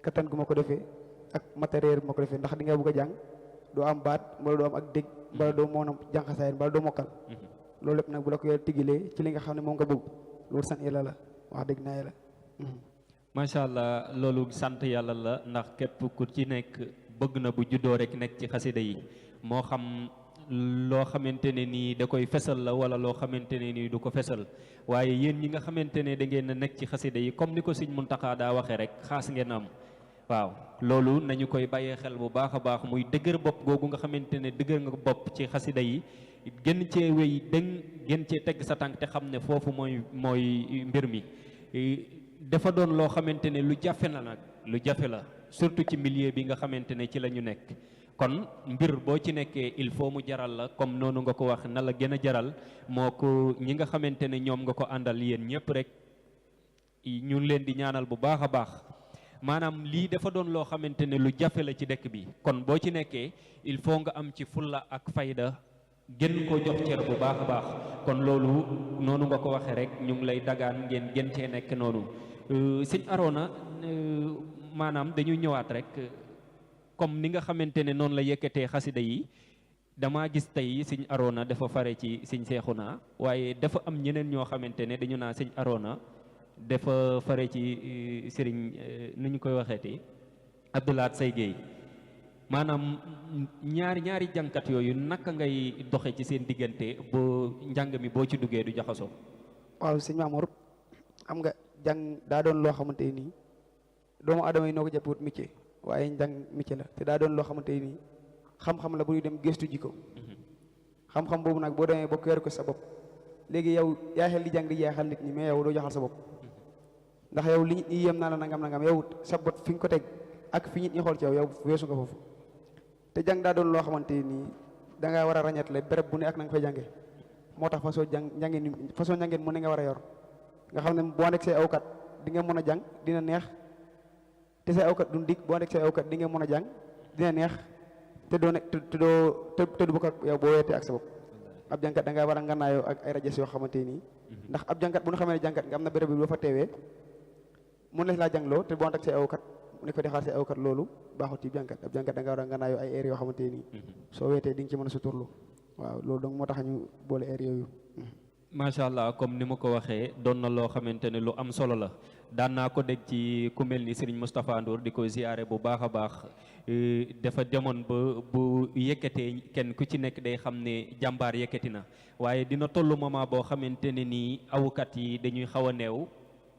kattan gu ma ko defee ak matériel bu ma ko defee ndax di nga bëgg a jàng doo am baat mbala doo am ak dégg mbala doo mën a jàng xasaayit mbala doo mokkal loolu lépp nag bu la ko yàlla tigilee ci li nga xam ne moom nga bëgg loolu sant yàlla la wax dëgg naa yàlla macha allah loolu sant yàlla la ndax képp ku ci nekk bëgg na bu juddoo rek nekk ci xasida yi moo xam loo xamante ne nii da koy fesal la wala loo xamante ne nii du ko fesal waaye yéen ñi nga xamante ne da ngeen a nekk ci xasida yi comme ni ko sëñ Muntaxa daa waxee rek xaas ngeen am waaw loolu nañu koy bàyyee xel bu baax a baax muy dëgër bopp googu nga xamante ne dëgër nga bopp ci xasida yi gën cee wéy gën cee tegg sa tànk te xam ne foofu mooy mbir mi dafa doon loo xamante ne lu jafe la nag lu jafe la surtout ci milieu bi nga xamante ne ci la ñu nekk kon mbir boo ci nekkee il faut mu jaral la comme noonu nga ko wax na la gën a jaral moo ko ñi nga xamante ne ñoom nga ko àndal yéen ñëpp rek ñu leen di ñaanal bu baax a baax maanaam lii dafa doon loo xamante ne lu jafe la ci dëkk bi kon boo ci nekkee il faut nga am ci fulla ak fayda gën ko jox cër bu baax a baax kon loolu noonu nga ko waxee rek ñu ngi lay dagaan ngeen gën cee nekk noonu sëñ Arona maanaam dañu ñëwaat rek comme ni nga xamante ne noonu la yëkkatee xasida yi damaa gis tey sëñ Arona dafa fare ci sëñ Seexuna waaye dafa am ñeneen ñoo xamante ne dañu naa sëñ Arona dafa fare ci sëriñ nu ñu koy waxeeti Abdoulaat Say Guèye maanaam ñaari jànkat yooyu naka ngay doxe ci seen diggante boo njàng mi boo ci duggee du jaxasoo. waaw sëñ Mamour xam nga jàng daa doon loo xamante nii doomu aadama yi noo ko jàppe wut métier waaye njàng métier la te daa doon loo xamante ni xam-xam la bu ñuy dem gëstu ji ko xam-xam boobu nag boo demee ba ko yor ko sa bopp léegi yow yaa xel di jàng di jeexal nit ñi mais yow doo joxal sa bopp ndax yow li nit ñi yem naa la nangam yow sa bot fi nga ko teg ak fi nit ñi xool ci yow weesu nga foofu te jàng daa doon loo xamante nii da ngaa war a ràññeetle béréb bu ne ak na nga fay jànge moo tax façon njàngeen mu ne nga war a yor nga xam ne boo nekk say awkat di nga mën a jàng dina neex te say awkat du dik boo nekk say awkat di nga mën a jàng dina neex te doo nekk te du bokk ak yow boo weetee ak sa bopp ab jànkat da ngaa war a nganaayoo ak ay rajas yoo xamante nii ndax ab jànkat bu ñu xamee ne jànkat nga am na béréb bi boo fa teewee mun la laa jàngloo te boo nekk say awkat mu nekk fa di xaar say awkat loolu baaxut ci jànkat ab jànkat da ngaa war a nganaayoo ay air yoo xamante nii soo weetee di nga ci mën a suturlu waaw loolu donc moo tax ñu boole air yooyu. macha allah comme ni ma ko waxee doon na loo xamante ne lu am solo la daan naa ko dégg ci ku mel ni Serigne Moustapha Ndour di ko ziare bu baax a baax dafa demoon ba bu yëkkatee kenn ku ci nekk day xam ne jàmbaar yëkkati na waaye dina tollu moment boo xamante ne nii awukat yi dañuy xaw a neew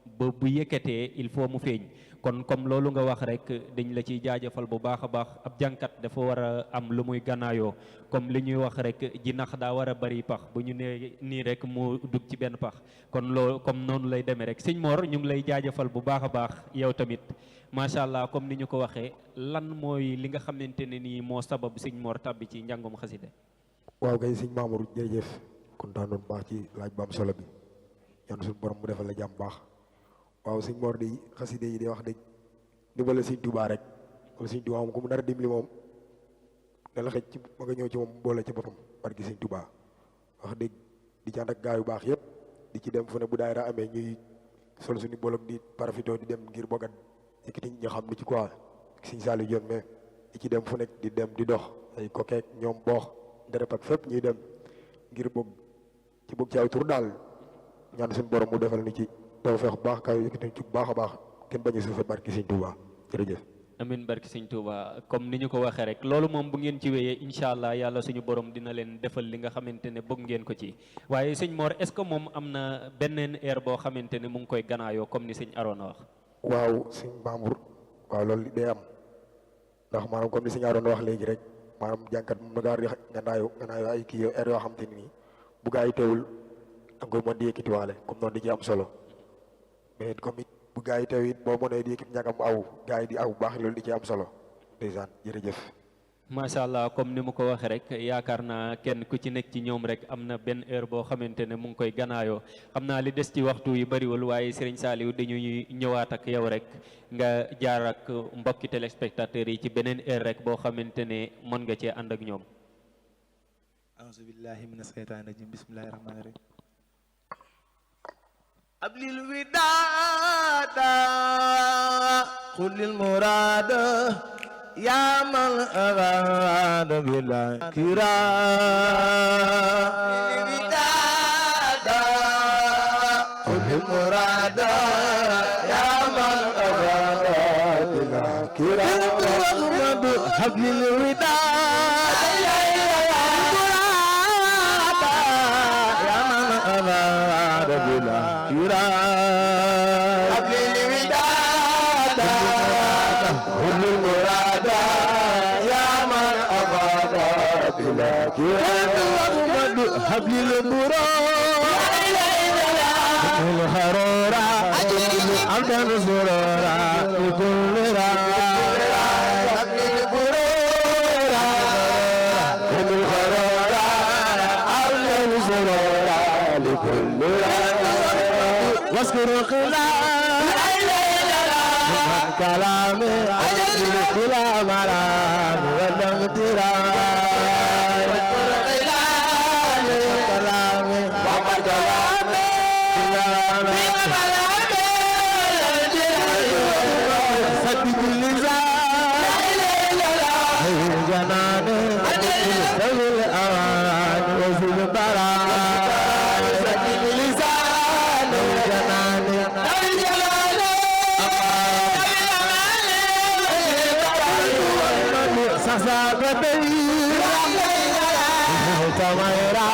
ba bu yëkkatee il faut mu feeñ kon comme loolu nga wax rek dañ la ciy jaajëfal bu baax a baax ab jànkat dafa war a am lu muy gànnaayoo comme li ñuy wax rek jinax daa war a bari pax bu ñu nee nii rek mu dugg ci benn pax kon loolu comme noonu lay demee rek sëñ Mor ñu ngi lay jaajëfal bu baax a baax yow tamit macha allah comme ni ñu ko waxee lan mooy li nga xamante ne nii moo sabab sëñ Mor tàbbi ci njàngum xasida. waaw kay sëñ Mamour jërëjëf kontaan nañu baax ci laaj bu am solo bi yan suñu borom mu defal la jàmm baax. waaw sëñ Mor di xaside yi di wax dëgg dimbale sëñ Tuubaa rek wala sëñ Tuubaa moom ku mu dara dimbali moom da la xëj ci ba nga ñëw ci moom boole ci boppam barki sëñ Tuubaa wax dëgg di ci ànd ak gaa yu baax yëpp di ci dem fu ne bu daayira amee ñuy sol suñu bolog di parafito di dem ngir bokkat yëkkati ñu xam ni ci quoi sëñ Saliou Dione mais di ci dem fu nekk di dem di dox ay kokeek ñoom boox nderep ak fépp ñuy dem ngir bëgg ci aw tur daal ñaan suñu borom mu defal ni ci taw feex baax kaw yëkkati ci bu baax a baax kenn bañ a suufe barki sëñ Touba jërëjëf. amin barki sëñ Touba comme ni ñu ko waxee rek loolu moom bu ngeen ci wéyee incha allah yàlla suñu borom dina leen defal li nga xamante ne bëgg ngeen ko ci waaye sëñ Mor est-ce que moom am na beneen air boo xamante ne mu ngi koy ganaayoo comme ni sëñ Arona wax. waaw sëñ Mamour waaw loolu day am ndax maanaam comme ni sëñ Arona wax léegi rek maanaam jànkat moom da ngaa ganaayoo ay kii air yoo xamante ni bu gaa yi teewul da nga koy mën di yëkkatiwaale comme noonu di ci am solo. mais comme it bu gaa yi teew it boo mënee di yëkkati ñàkkam aw gaa yi di aw bu baax loolu di ci am solo ndeysaan jërëjëf. macha allah comme ni mu ko waxee rek yaakaar naa kenn ku ci nekk ci ñoom rek am na benn heure boo xamante ne mu ngi koy ganaayoo xam naa li des ci waxtu yu bariwul waaye Serigne Saliou dañuy ñëwaat ak yow rek nga jaar ak mbokki téléspectateurs yi ci beneen heure rek boo xamante ne mën nga cee ànd ak ñoom. auzu billahi mina shaytaani rajim bismillahi rahmaani rahim. ablil widaada xulil muraada yaa man araada bila kiraa widaada xulil muraada yaa man araada bila kiraa ablil widaada yaa man araada bila حبل البراء الحرورة عبدا زرورا لكل راي حبل البراء الحرورة عبدا زرورا لكل راي واذكر خلال كلامي عجل كلام على ولم تراي Tamara,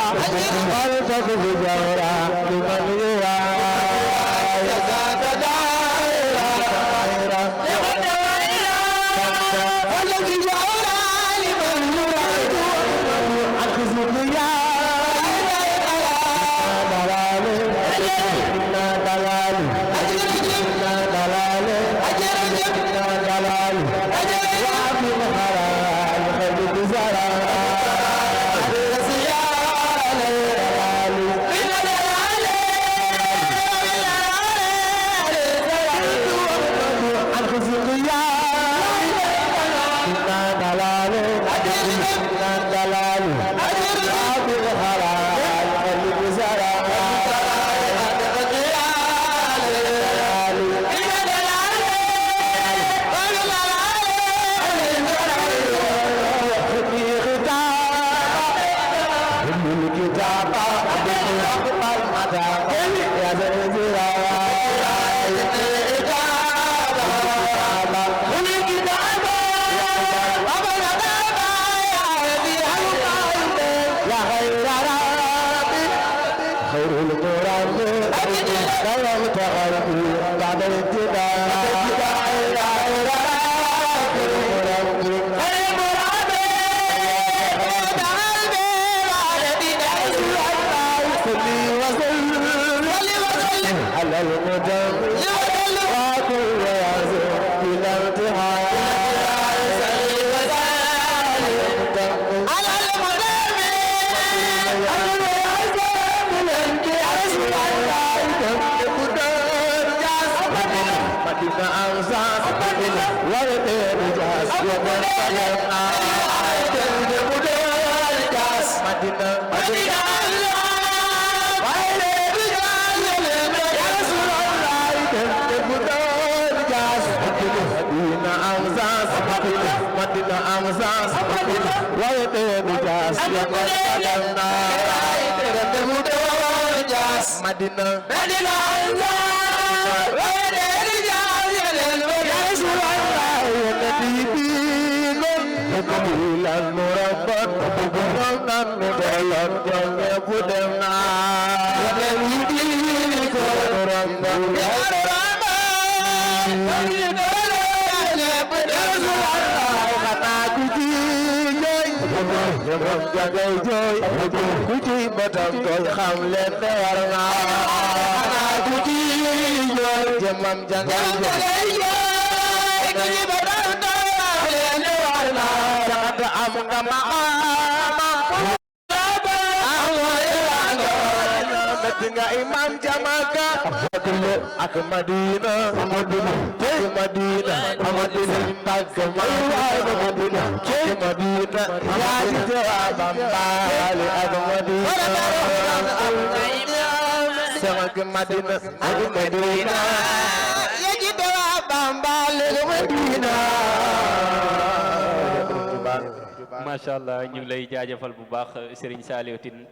macha allah ñu ngi lay jaajëfal bu baax Serigne Saliou Tine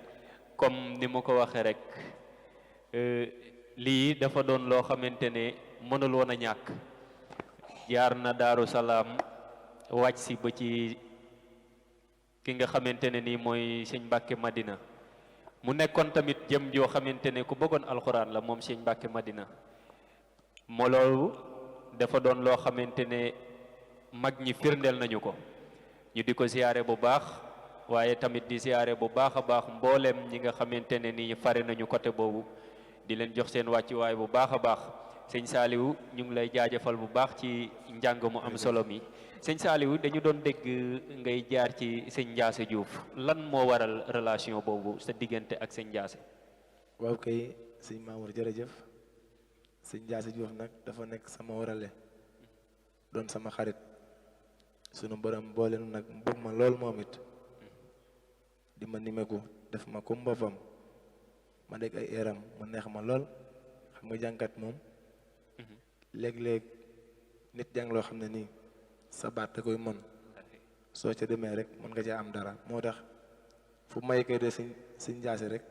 comme ni ma ko waxee rek lii dafa doon loo xamante ne mënul woon a ñàkk jaar na Daaru Salaam wàcc si ba ci ki nga xamante ne nii mooy sëñ Mbàkke Madina mu nekkoon tamit jëm joo xamante ne ku bëggoon alxuraan la moom sëñ Mbàkke Madina moo loolu dafa doon loo xamante ne mag ñi firndeel nañu ko ñu di ko siyaare bu baax waaye tamit di siyaare bu baax a baax mboolem ñi nga xamante ne nii fare nañu côté boobu di leen jox seen wàccuwaay bu baax a baax sëñ Saliou ñu ngi lay jaajëfal bu baax ci njàng mu am solo mi sëñ Saliou dañu doon dégg ngay jaar ci sëñ Ndiasse Diouf lan moo waral relation boobu sa diggante ak sëñ Ndiasse. waaw kay sëñ Mamour jërëjëf sëñ Ndiasse Diouf nag dafa nekk sama warale doon sama xarit sunu borom boole nag bëgg ma lool moom it di ma nimeku def ma ko mboppam ma dégg ay eram mu neex ma lool xam nga jànkat moom léeg-léeg nit jàng loo xam ne nii sa baat da koy mën soo ca demee rek mën nga caa am dara moo tax fu ma yëkkee de sëñ Ndiasse rek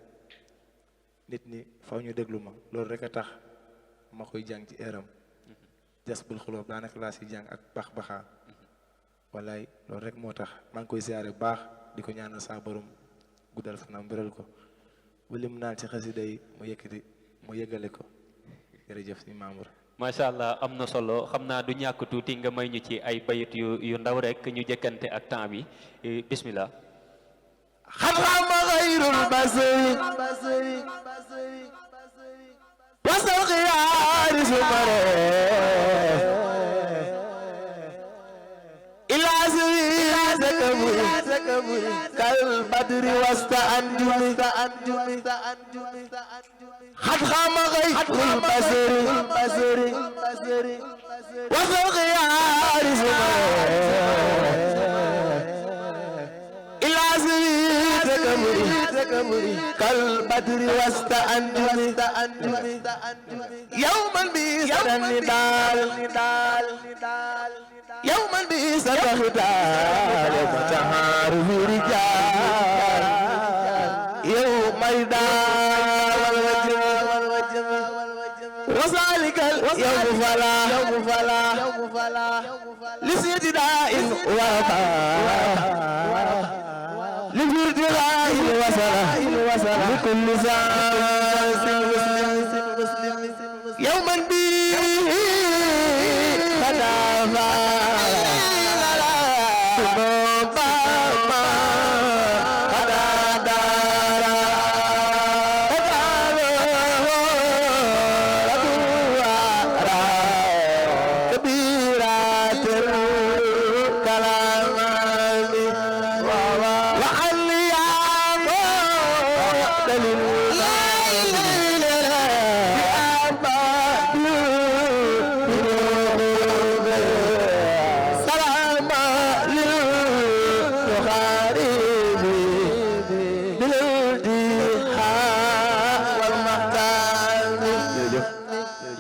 nit ñi faw ñu déglu ma loolu rek a tax ma koy jàng ci eram jas bul xulóob daanaka laa si jàng ak bax baxaa wallaay loolu rek moo tax maa ngi koy siyaare baax di ko ñaanal saa borom guddal fanam biral ko bu lim naan ci xasida yi mu yëkkati mu yëgale ko jërëjëf si Mamour macha allah am na solo xam naa du ñàkk tuuti nga may ñu ci ay bayit yu ndaw rek ñu jëkkante ak temps bi bismillah. xam-xam xayrul basari wasal xiyaari sumare ilaa siwi sakaburi kal badri wasta anjumi xam-xam xayrul basari wasal xiyaari sumare ilaa siwi sakaburi kal badri wasta anjumi yawman bi sadan nidal yawman bi sadan nidal mutahar fi rijal yawman dal wal wajm wasalikal yawm fala lisiti da'in wa لفرتغاء الوصل لكل زاز مسلم يوما به خلافا ما خلا دارا كبيرات الكلام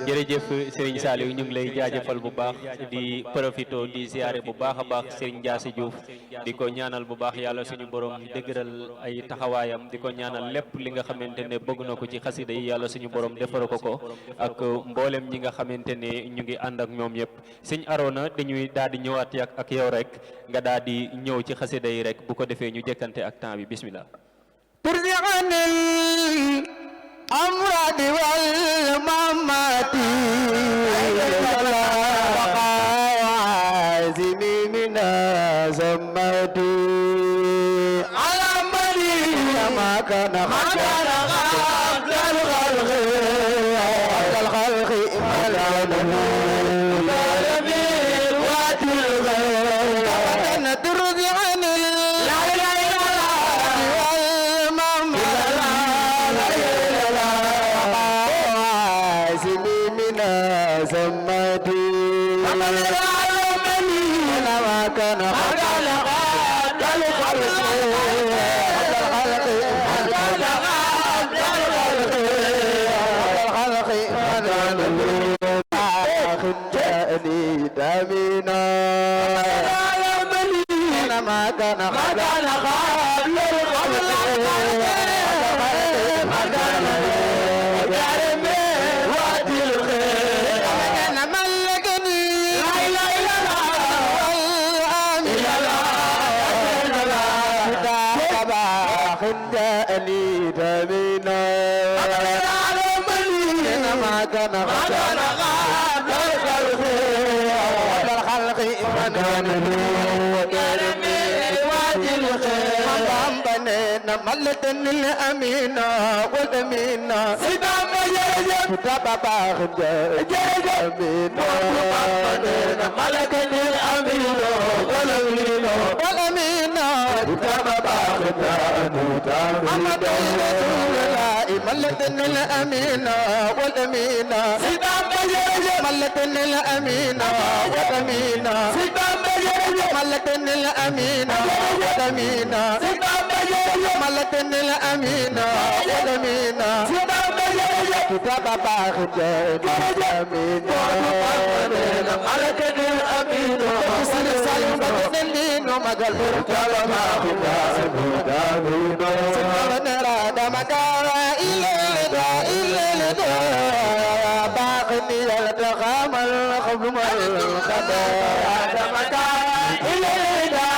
jërëjëf Serigne Saliou ñu ngi lay jaajëfal bu baax di profito di ziare bu baax a baax Serigne Diassy Diouf di ko ñaanal bu baax yàlla suñu borom dëgëral ay taxawaayam di ko ñaanal lépp li nga xamante ne bëgg na ko ci xasida yi yàlla suñu borom defara ko ak mboolem ñi nga xamante ne ñu ngi ànd ak ñoom yëpp Serigne Arona dañuy daal di ñëwaat ak yow rek nga daal di ñëw ci xasida yi rek bu ko defee ñu jëkkante ak temps bi bismillah. أمراد والممات وعازمي من زمت على مريم ما كان قبل الخلق العالمين واتلغي كان ترضي عن لا إله إلا زمتي فمن العالمين ما كان قبل الخلق جاءني دمينا ما كان قبل جاءني دمينا ما كان الخلق من بنينا ملة الأمينة والأمينة سيدام يجب تبابا أمينة ملك الأمينة والأمينة تبابا محمد رسول الله ملة الأمينة والأمينة سيدام يجب ملة الأمينة والأمينة سيدام يجب ملة الأمينة والأمينة سيدام يجب ملة الأمينة والأمينة سيدام يجب كتاب باخد الأمينة ملك الأمينة سيدام سالم بدن الدين ومقل كتاب باخد الأمينة سيدام نراد مكارا إلا لدى باقني يلتقام الخبم الخبر مكارا إلا لدى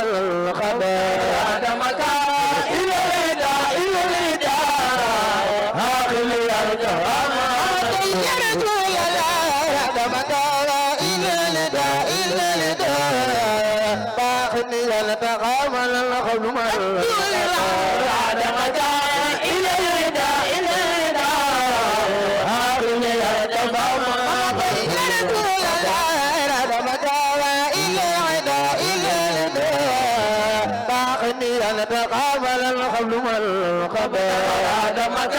الخبر عدمك إلى الرداء إلى الرداء عقل الجواب طيرت ولا عدمك إلى الرداء إلى الرداء باخني يلتقامل الخبر عدمك إلى الرداء إلى الرداء عقل الجواب طيرت ولا عدمك إلى الرداء إلى الرداء باخني يلتقامل الخبر والخبر عدمك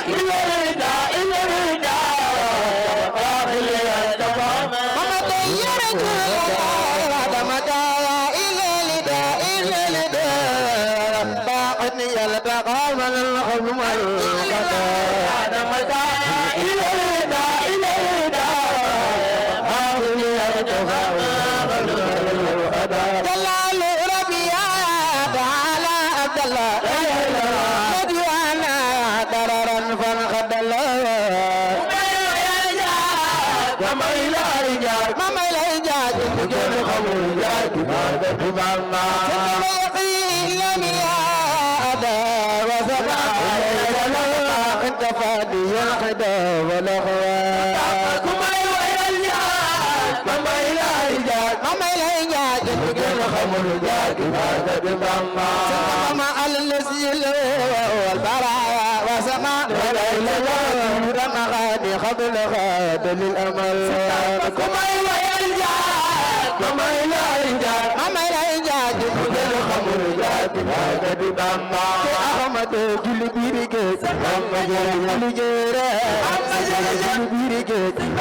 إلى الرداء إلى الرداء عقل الجواب طيرت ولا عدمك إلى الرداء إلى الرداء باخني يلتقامل الخبر والخبر عدمك إلى الرداء إلى الرداء عقل الجواب جلال ربي يا تعالى عبد الله مديانا دررا فانخد الله وما إلى رجال ما إلى رجال كل خمر جاك هذا تماما يقين لم يأذى وسمع انت فادي الحدا والأخوات ما إلى رجال ما إلى رجال ما إلى رجال كل خمر جاك هذا تماما سمع الذي والبرايا وسمع ولا إلى رمى غادي قبل غاد للأمل كما إلى رجال كما إلى رجال ما إلى رجال كل خمر جاك هذا تماما أحمد جل بيرك أما جل جيرا أما جل بيرك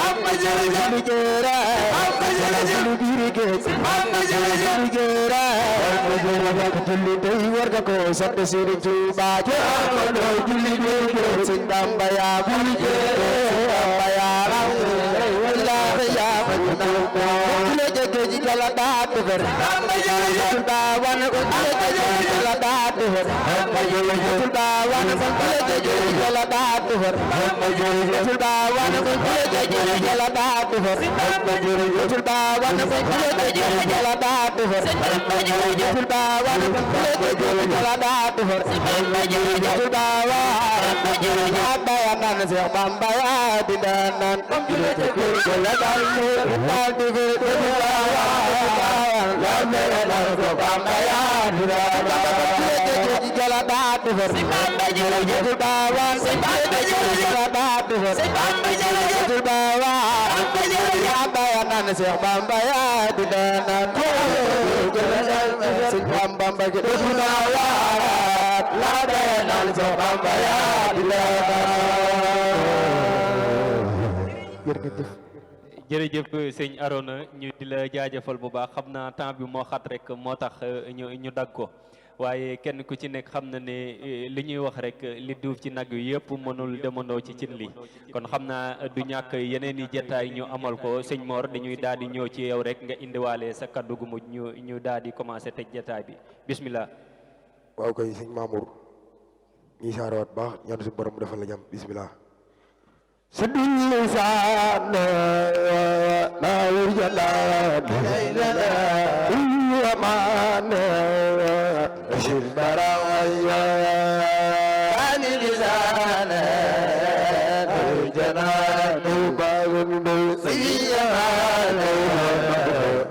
أما جل جيرا أما جل بيرك أما جل جيرا أما جل تي وركو سب سير جوبا أما جل بيرك سندام بيا بيرك بيا رام والله يا مجنون كل جج جلا دات فر أما جل باوان كل جج جلا دات فر أما جل باوان كل جج جلا دات فر أما جل باوان كل جج جلا دات فر أما جل باوان كل جج جلا دات فر أما جل باوان كل جج جلا دات فر أما جل باوان أما جل abaya nan se bambaya didanan jala dalu tadi ke la mera la bambaya didanan jala datu bambaya jala bawan jala datu bambaya jala bawan abaya nan se bambaya didanan se bambaya didanan la daya nan se bambaya jërëjëf sëñ Arona ñu di la jaajëfal bu baax xam naa temps bi moo xat rek moo tax ñu dagg ko waaye kenn ku ci nekk xam na ne li ñuy wax rek li duuf ci nag wi yëpp mënul demandoo ci cin li kon xam naa du ñàkk yeneen i jataay ñu amal ko sëñ Mor dañuy daal di ñëw ci yow rek nga indiwaale sa kaddu gu mujj ñu daal di commencé tëj jataay bi bismillah. waaw kay sëñ Mamour ñi saarewaat baax ñaan suñu borom mu defal la jàmm bismillah سدل لسان لا يرجى ومان أشير برايا عن لسان جنان باغن سيان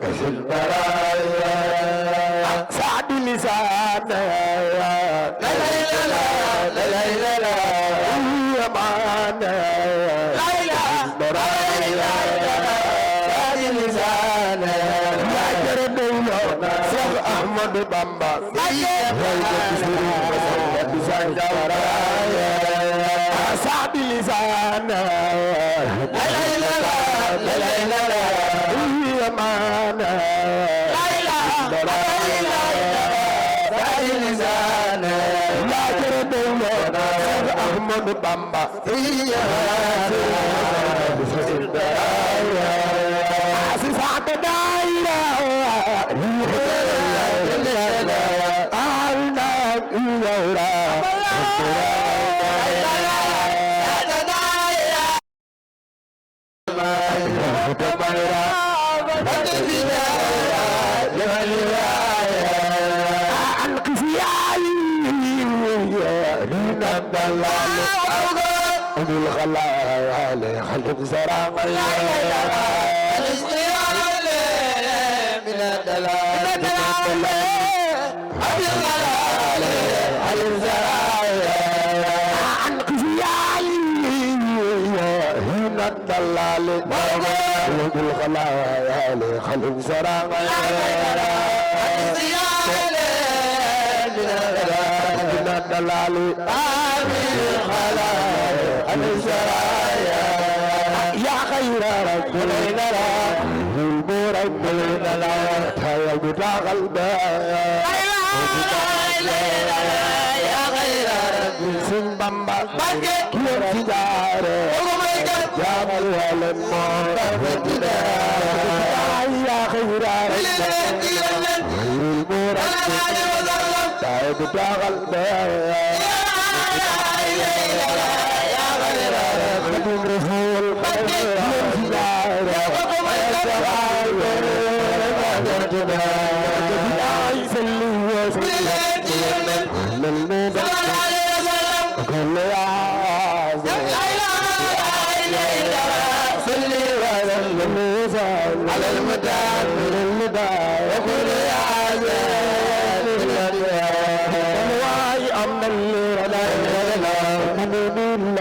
أشير برايا سعد لسان لا لا لا لا لا ومان Ahmad Bamba Sabi lisan la la la la la la la Yamana la la la la Sabi lisan la la Ahmad Bamba Sifat daira Allah الدلال أبو الخلال خلف زرع من الدلال أبو الخلال خلف زرع عن قفيالي هنا الدلال أبو الخلال خلف زرع من الدلال يا خير رب المرب يا بتاع قلبي يا خير رب سنبamba كير تجاره يا مولى الموت يا خير رب المرب يا بتاع قلبي رسول على المدار من المدار يقول يا واي أمن الليل لا من الله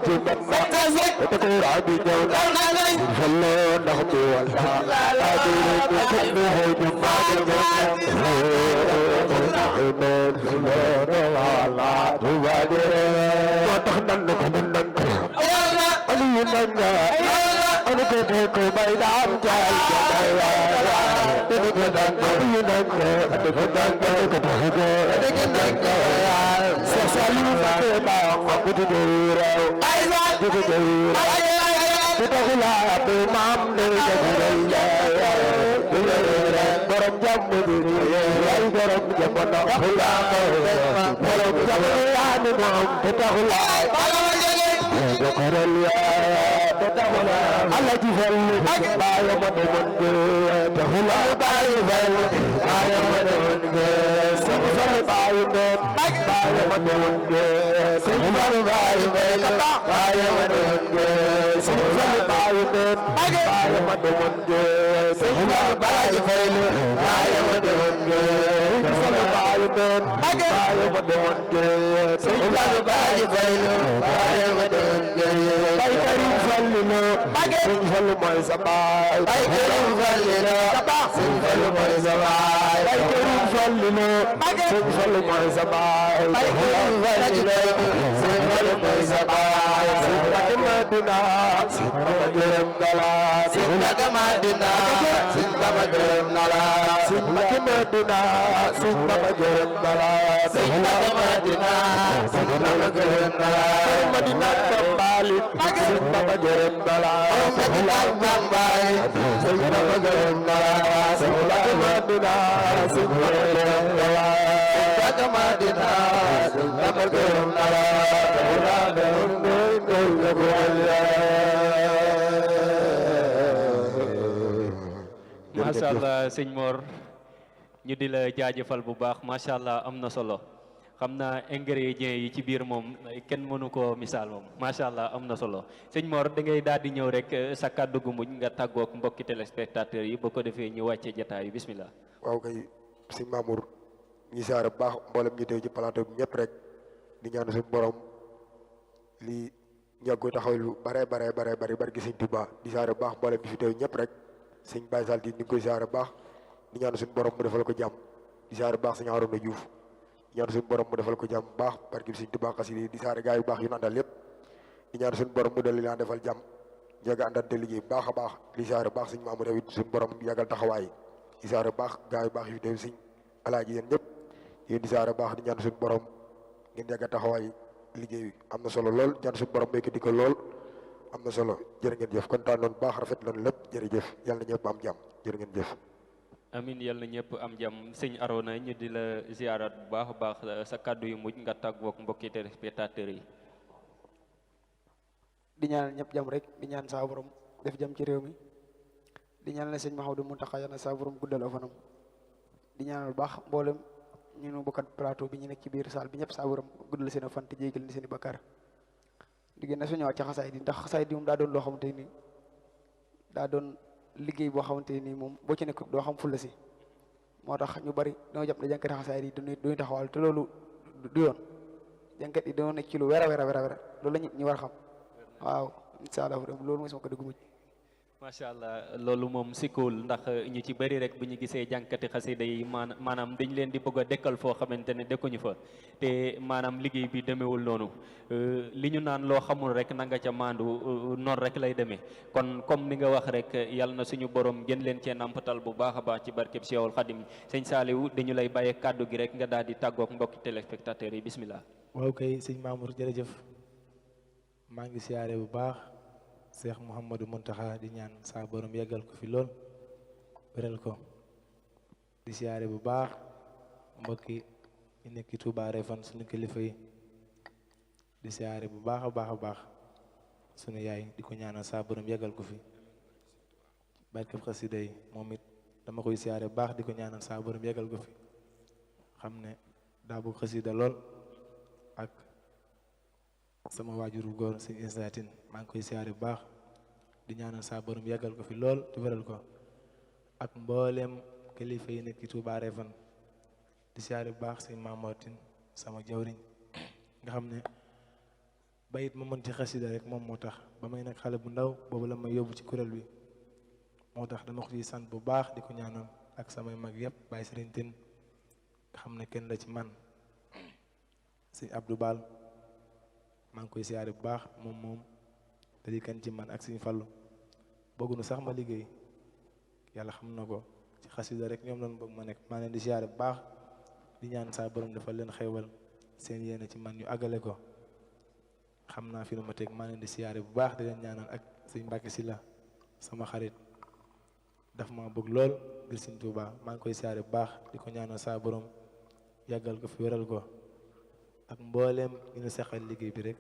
ci man ma te ko rabi ñëw na fallo ndax bu wala adiru ko ko ho ju ma de wala du ba de mo tax nan ko nan ko ali nan nga ani ko ko bay da am jaay bay wa te ko dan ko ni nan ko te ko dan ko ko ko te ko dan ko sa salu ba te ba ko du do raw ay wa du do raw te ko la be mam ne ko ya borom jàmm bi ay borom jàmm na xula ko borom jàmm ya ni moom te taxula do koral ya te taxula ala ji fal bayo ma de mon de taxula bayo fal bayo ma de mon de sama sama bayo de bayo ma de mon de sama bayo fal bayo ma de mon de sama bayo de bayo ma de mon de sama bayo fal bayo ma de mon de sama bayo de bayo ma de mon de sama bayo fal bayo ma de mon de bay karim fallino sëñ Fallu mooy sa baay bay karim fallino sëñ Fallu mooy sa baay bay karim fallino sëñ Fallu mooy sa baay bay karim fallino sëñ Fallu mooy sa baay sëñ Mbàkke Madina sëñ Bamba gërëm na la sëñ Mbàkke Madina sëñ Bamba gërëm na la sëñ Mbàkke Madina sëñ Bamba gërëm na la sëñ Mbàkke Madina sëñ Bamba gërëm na la Madina Bambali sëñ Bamba gërëm na la Madina Bambali sëñ Bamba gërëm na la sëñ Mbàkke Madina sëñ Bamba gërëm na la Mbàkke Madina sëñ Bamba gërëm na la macha allah sëñ Mor ñu di la jaajëfal bu baax macha allah am na solo xam naa ingrédients yi ci biir moom kenn mënu koo misaal moom macha allah am na solo sëñ Mor da ngay daal di ñëw rek sa kàddu gu mujj nga tàggoog mbokki téléspectateurs yi ba ko defee ñu wàcce jataay bi bismillah. waaw kay sëñ Mamour ñi saara baax mboolem ñi teew ci plateau bi ñëpp rek di ñaan suñu borom lii ñàggu taxaw lu bare barki sëñ Tuubaa di saara baax mboolem ñi fi teew ñëpp rek sëñ Baye Sall di ñu koy saara baax di ñaan suñu borom mu defal ko jàmm di saara baax sëñ Arouna Diouf di ñaan suñu borom mu defal ko jàmm baax barki sëñ Tuubaa xasida di saara gaay yu baax yu ñu àndal yëpp di ñaan suñu borom mu dellu leen defal jàmm njëga àndante liggéey baax a baax di saara baax sëñ Mamour tamit suñu borom yàggal taxawaay di saara baax gaay yu baax yu fi teew sëñ alaaji yéen ñëpp yéen di saara baax di ñaan suñu borom ngeen yàggal taxawaay liggéey bi am na solo lool ñaan suñu borom béykat di ko lool am na solo jërë ngeen jëf kontaan noonu baax rafet loolu lépp jërëjëf yàlla na ñëpp am jàmm jërë ngeen jëf amin yàlla na ñëpp am jàmm sëñ Arona ñu di la ziarat bu baax a baax sa kàddu yu mujj nga tàggoog mbokki téléspectateurs yi. di ñaanal ñëpp jàmm rek di ñaan saa borom def jàmm ci réew mi di ñaanal sëñ Mouhamadou Mountakha yàlla saa borom guddal aw fanam di ñaanal baax mboolem ñu nu bokkat plateau bi ñu nekk ci biir saal bi ñëpp saa borom guddal seen fan te jéggal ni seen i bakkaar di gën a suñëwaat ci xasaay di ndax xasaay di moom daa doon loo xamante ni daa doon liggéey boo xamante ni moom boo ci nekk doo xam fulla si moo tax ñu bari dañoo jàpp ne jànkati xasaay yi duñu taxawal te loolu du yoon jànkat yi dañoo nekk ci lu wera loolu la ñu war a xam waaw incha allah loolu mooy sama ko dëgg mujj macha allah loolu moom sikkuwul ndax ñu ci bëri rek bu ñu gisee jànkati xasida yi maanaam dañ leen di bëgg a dekkal foo xamante ne dekkuñu fa te maanaam liggéey bi demewul noonu li ñu naan loo xamul rek na nga ca maandu noonu rek lay demee kon comme ni nga wax rek yàlla na suñu borom gën leen cee nampatal bu baax a baax ci barkeb Seexul Xadim sëñ Saliou dañu lay bàyyee kàddu gi rek nga daal di tàggoog mbokki téléspectateurs yi bismillah. waaw kay sëñ Mamour jërëjëf maa ngi siyaare bu baax Cheikh Mouhamadou Mountakha di ñaan saa borom yeggal ko fi lool wéral ko di siyaare bu baax mbokki ñu nekk Touba Refane suñu kilifa yi di siyaare bu baax a baax suñu yaay di ko ñaanal saa borom yeggal ko fi barkeb xasida yi moom it dama koy siyaare bu baax di ko ñaanal saa borom yeggal ko fi xam ne daa bëgg xasida lool ak sama waajuru góor si Isaatine maa ngi koy siyaare bu baax di ñaanal saa borom yàggal ko fi lool te wéral ko ak mbooleem kilifa yi nekk ci Touba Refane di siyaare bu baax si Mamortine sama jawriñ nga xam ne bayit ma mën ci xasida rek moom moo tax ba may nekk xale bu ndaw boobu la may yóbbu ci kuréel bi moo tax dama ko ciy sant bu baax di ko ñaanal ak samay mag yëpp Baye Serigne Tine nga xam ne kenn la ci man sëñ Abdou Bal maa ngi koy siyaare bu baax moom te di kan ci man ak sëñ Fallu bëgguñu sax ma liggéey yàlla xam na ko ci xasida rek ñoom lañu bëgg ma nekk maa leen di siyaare bu baax di ñaan saa borom dafa leen xewal seen yéene ci man ñu àggale ko xam naa fi nu ma teg maa leen di siyaare bu baax di leen ñaanal ak sëñ Mbàkke Sylla sama xarit daf ma bëgg lool ngir sëñ Tuubaa maa ngi koy siyaare bu baax di ko ñaanal saa borom yàggal ko fi wéral ko ak mbooleem ñu ne seqal liggéey bi rek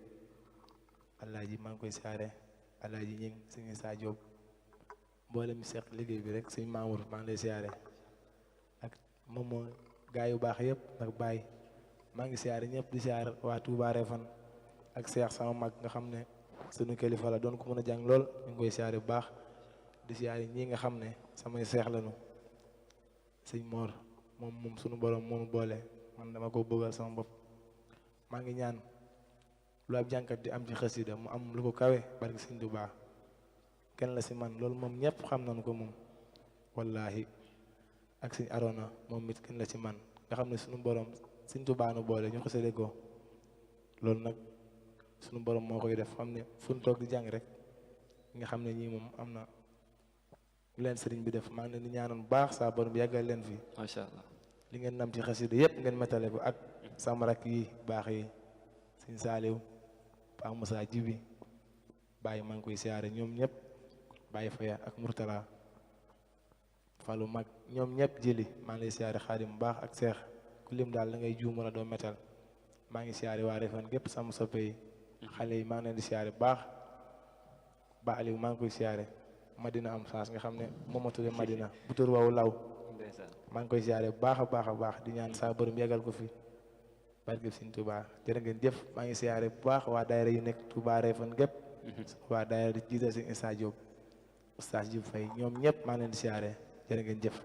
alaaji maa ngi koy siyaare alaaji ñing sëñ Saa Jóob mbooleem ñu seq liggéey bi rek sëñ Mamour maa ngi lay siyaare ak moom gaa yu baax yëpp ak Baye maa ngi siyaare ñëpp di siyaare waa Touba Refane ak Seex sama mag nga xam ne sunu kilifa la doon ko mën a jàng lool ñu ngi koy siyaare bu baax di siyaare ñii nga xam ne samay seex lañu sëñ Mor moom sunu borom moo nu boole man dama ko bëggal sama bopp maa ngi ñaan lu ab jànkat di am ci xasida mu am lu ko kawe barke sëñ Tuubaa kenn la si man loolu moom ñëpp xam nañu ko moom wallaahi ak sëñ Arona moom it kenn la ci man nga xam ne sunu borom sëñ Tuubaa nu boole ñu xasida ko loolu nag sunu borom moo koy def xam ne fu ñu toog di jàng rek nga xam ne ñii moom am na lu leen sëriñ bi def maa ngi leen di ñaanoon bu baax saa borom yàggal leen fi macha allah li ngeen nam ci xasida yëpp ngeen metale ko ak sama rakk yi baax yi sëñ Saaliw Paa Musaa Jibi bàyyi maa ngi koy siyaare ñoom ñëpp bàyyi faya ak Murtala Falu mag ñoom ñëpp jëli maa ngi lay siyaare Xaadim bu baax ak Seex ku lim daal da ngay juum wala doo metal maa ngi siyaare waa Refane gépp sama soppe yi xale yi maa ngi leen di siyaare bu baax ba Aliou maa ngi koy siyaare Madina am saas nga xam ne moom ma tuddee Madina bu tur wawu law maa ngi koy siyaare bu baax a baax di ñaan saa borom yeggal ko fi barke Sëñ Tuubaa jërë ngeen jëf maa ngi siyaare bu baax waa daayira yu nekk Touba Refane gépp waa daayira di jiital Sëñ Issa Diop Oustaz Diouf Faye ñoom ñëpp maa ngi leen di siyaare jërë ngeen jëf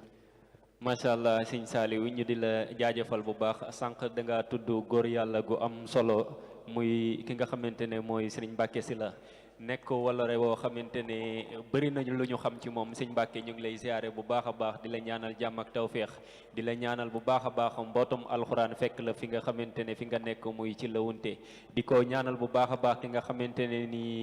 macha allah sëñ Saliou ñu di la jaajëfal bu baax sànq da nga tudd góor yàlla gu am solo muy ki nga xamante ne mooy sëriñ Mbàkke Sylla nekk wala re woo xamante ne bëri nañu lu ñu xam ci moom sëñ Mbàkke ñu ngi lay ziare bu baax a baax di la ñaanal jàmm ak tawféex di la ñaanal bu baax a baax mbootum alxuraan fekk la fi nga xamante ne fi nga nekk muy ci lawunte di ko ñaanal bu baax a baax ki nga xamante ne nii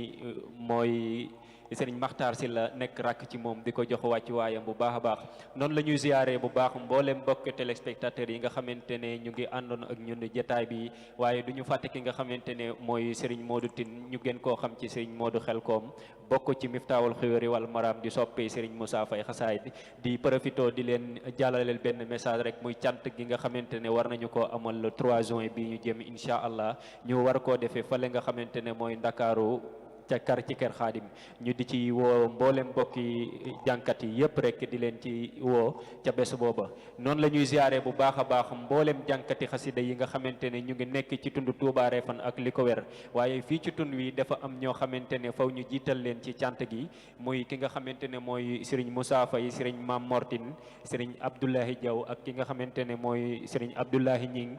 mooy sëriñ Maxtaar Sylla nekk rakk ci moom di ko jox wàccu waayam bu baax a baax noonu la ñuy ziyaare bu baax mboolem mbokk téléspectateurs yi nga xamante ne ñu ngi àndoon ak ñun jotaay bi waaye du ñu fàtte ki nga xamante ne mooy sëriñ Modou Tine ñu gën koo xam ci sëriñ Modou Xelkom bokk ci Miftaawul Xuyóori wal Maram di soppee sëriñ Moussa Faye xasaayid di profito di leen jàllaleel benn message rek muy cant gi nga xamante ne war nañu koo amal le 3 juin bi ñu jëm incha allah ñu war koo defee fële nga xamante ne mooy Ndakaaru ca kar ci kër Xaadim ñu di ci woo mboolem mbokki jànkat yi yëpp rek di leen ci woo ca bés booba noonu la ñuy ziare bu baax a baax mboolem jànkati xasida yi nga xamante ne ñu ngi nekk ci tund Touba Refane ak li ko wér waaye fii ci tund wi dafa am ñoo xamante ne faw ñu jiital leen ci cant gi muy ki nga xamante ne mooy Serigne Moussa Faye Serigne Mam Mortine Serigne Abdoulahi Diaw ak ki nga xamante ne mooy Serigne Abdoulahi Ñing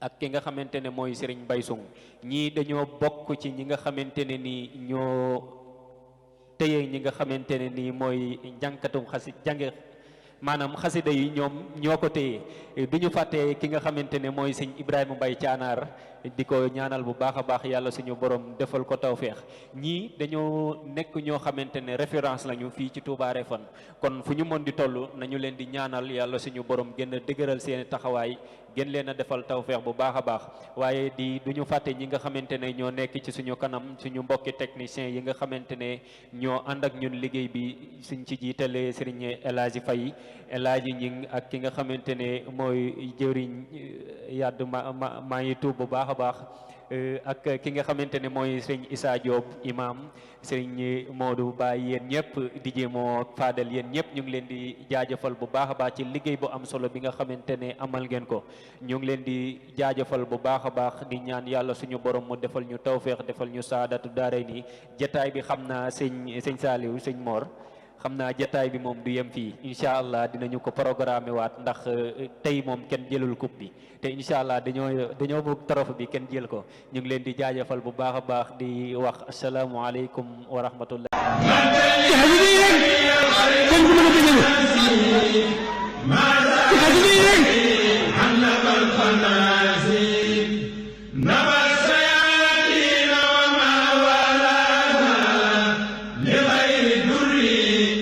ak ki nga xamante ne mooy Serigne Baysung ñii dañoo bokk ci ñi nga xamante ne ni ñoo téye ñi nga xamante ne ni mooy jànkatum jànge maanaam xasida yi ñoo ko téye bi ñu fàttee ki nga xamante ne mooy sëñ Ibrahima Mbaye Caanaar di ko ñaanal bu baax a baax yàlla suñu borom defal ko tawféex ñii dañoo nekk ñoo xamante ne référence lañu fii ci Touba Refane kon fu ñu mën di toll nañu leen di ñaanal yàlla suñu borom gën a dëgëral seen taxawaay gën leen a defal tawféex bu baax a baax waaye duñu fàtte ñi nga xamante ne ñoo nekk ci suñu kanam suñu mbokki techniciens yi nga xamante ne ñoo ànd ak ñun liggéey bi suñ ci jiitalee Serigne El Hadji Faye El Hadji Ñing ak ki nga xamante ne mooy jëriñ yàdd maa ngi tuub bu baax a baax ak ki nga xamante ne mooy sëñ Issa Diop imam sëñ Modou Baye yéen ñëpp di jéemoo Fadel yéen ñëpp ñu ngi leen di jaajëfal bu baax a baax ci liggéey bu am solo bi nga xamante ne amal ngeen ko ñu ngi leen di jaajëfal bu baax a baax di ñaan yàlla suñu borom mu defal ñu tawféex defal ñu saadatu daare nii jataay bi xam naa sëñ Saliou sëñ Mor xam naa jataay bi moom du yem fii incha allah dinañu ko programmer waat ndax tey moom kenn jëlul coupe bi te incha allah dañoo bëgg trophée bi kenn jël ko ñu ngi leen di jaajëfal bu baax a baax di wax asalaamualeykum wa rahmatullah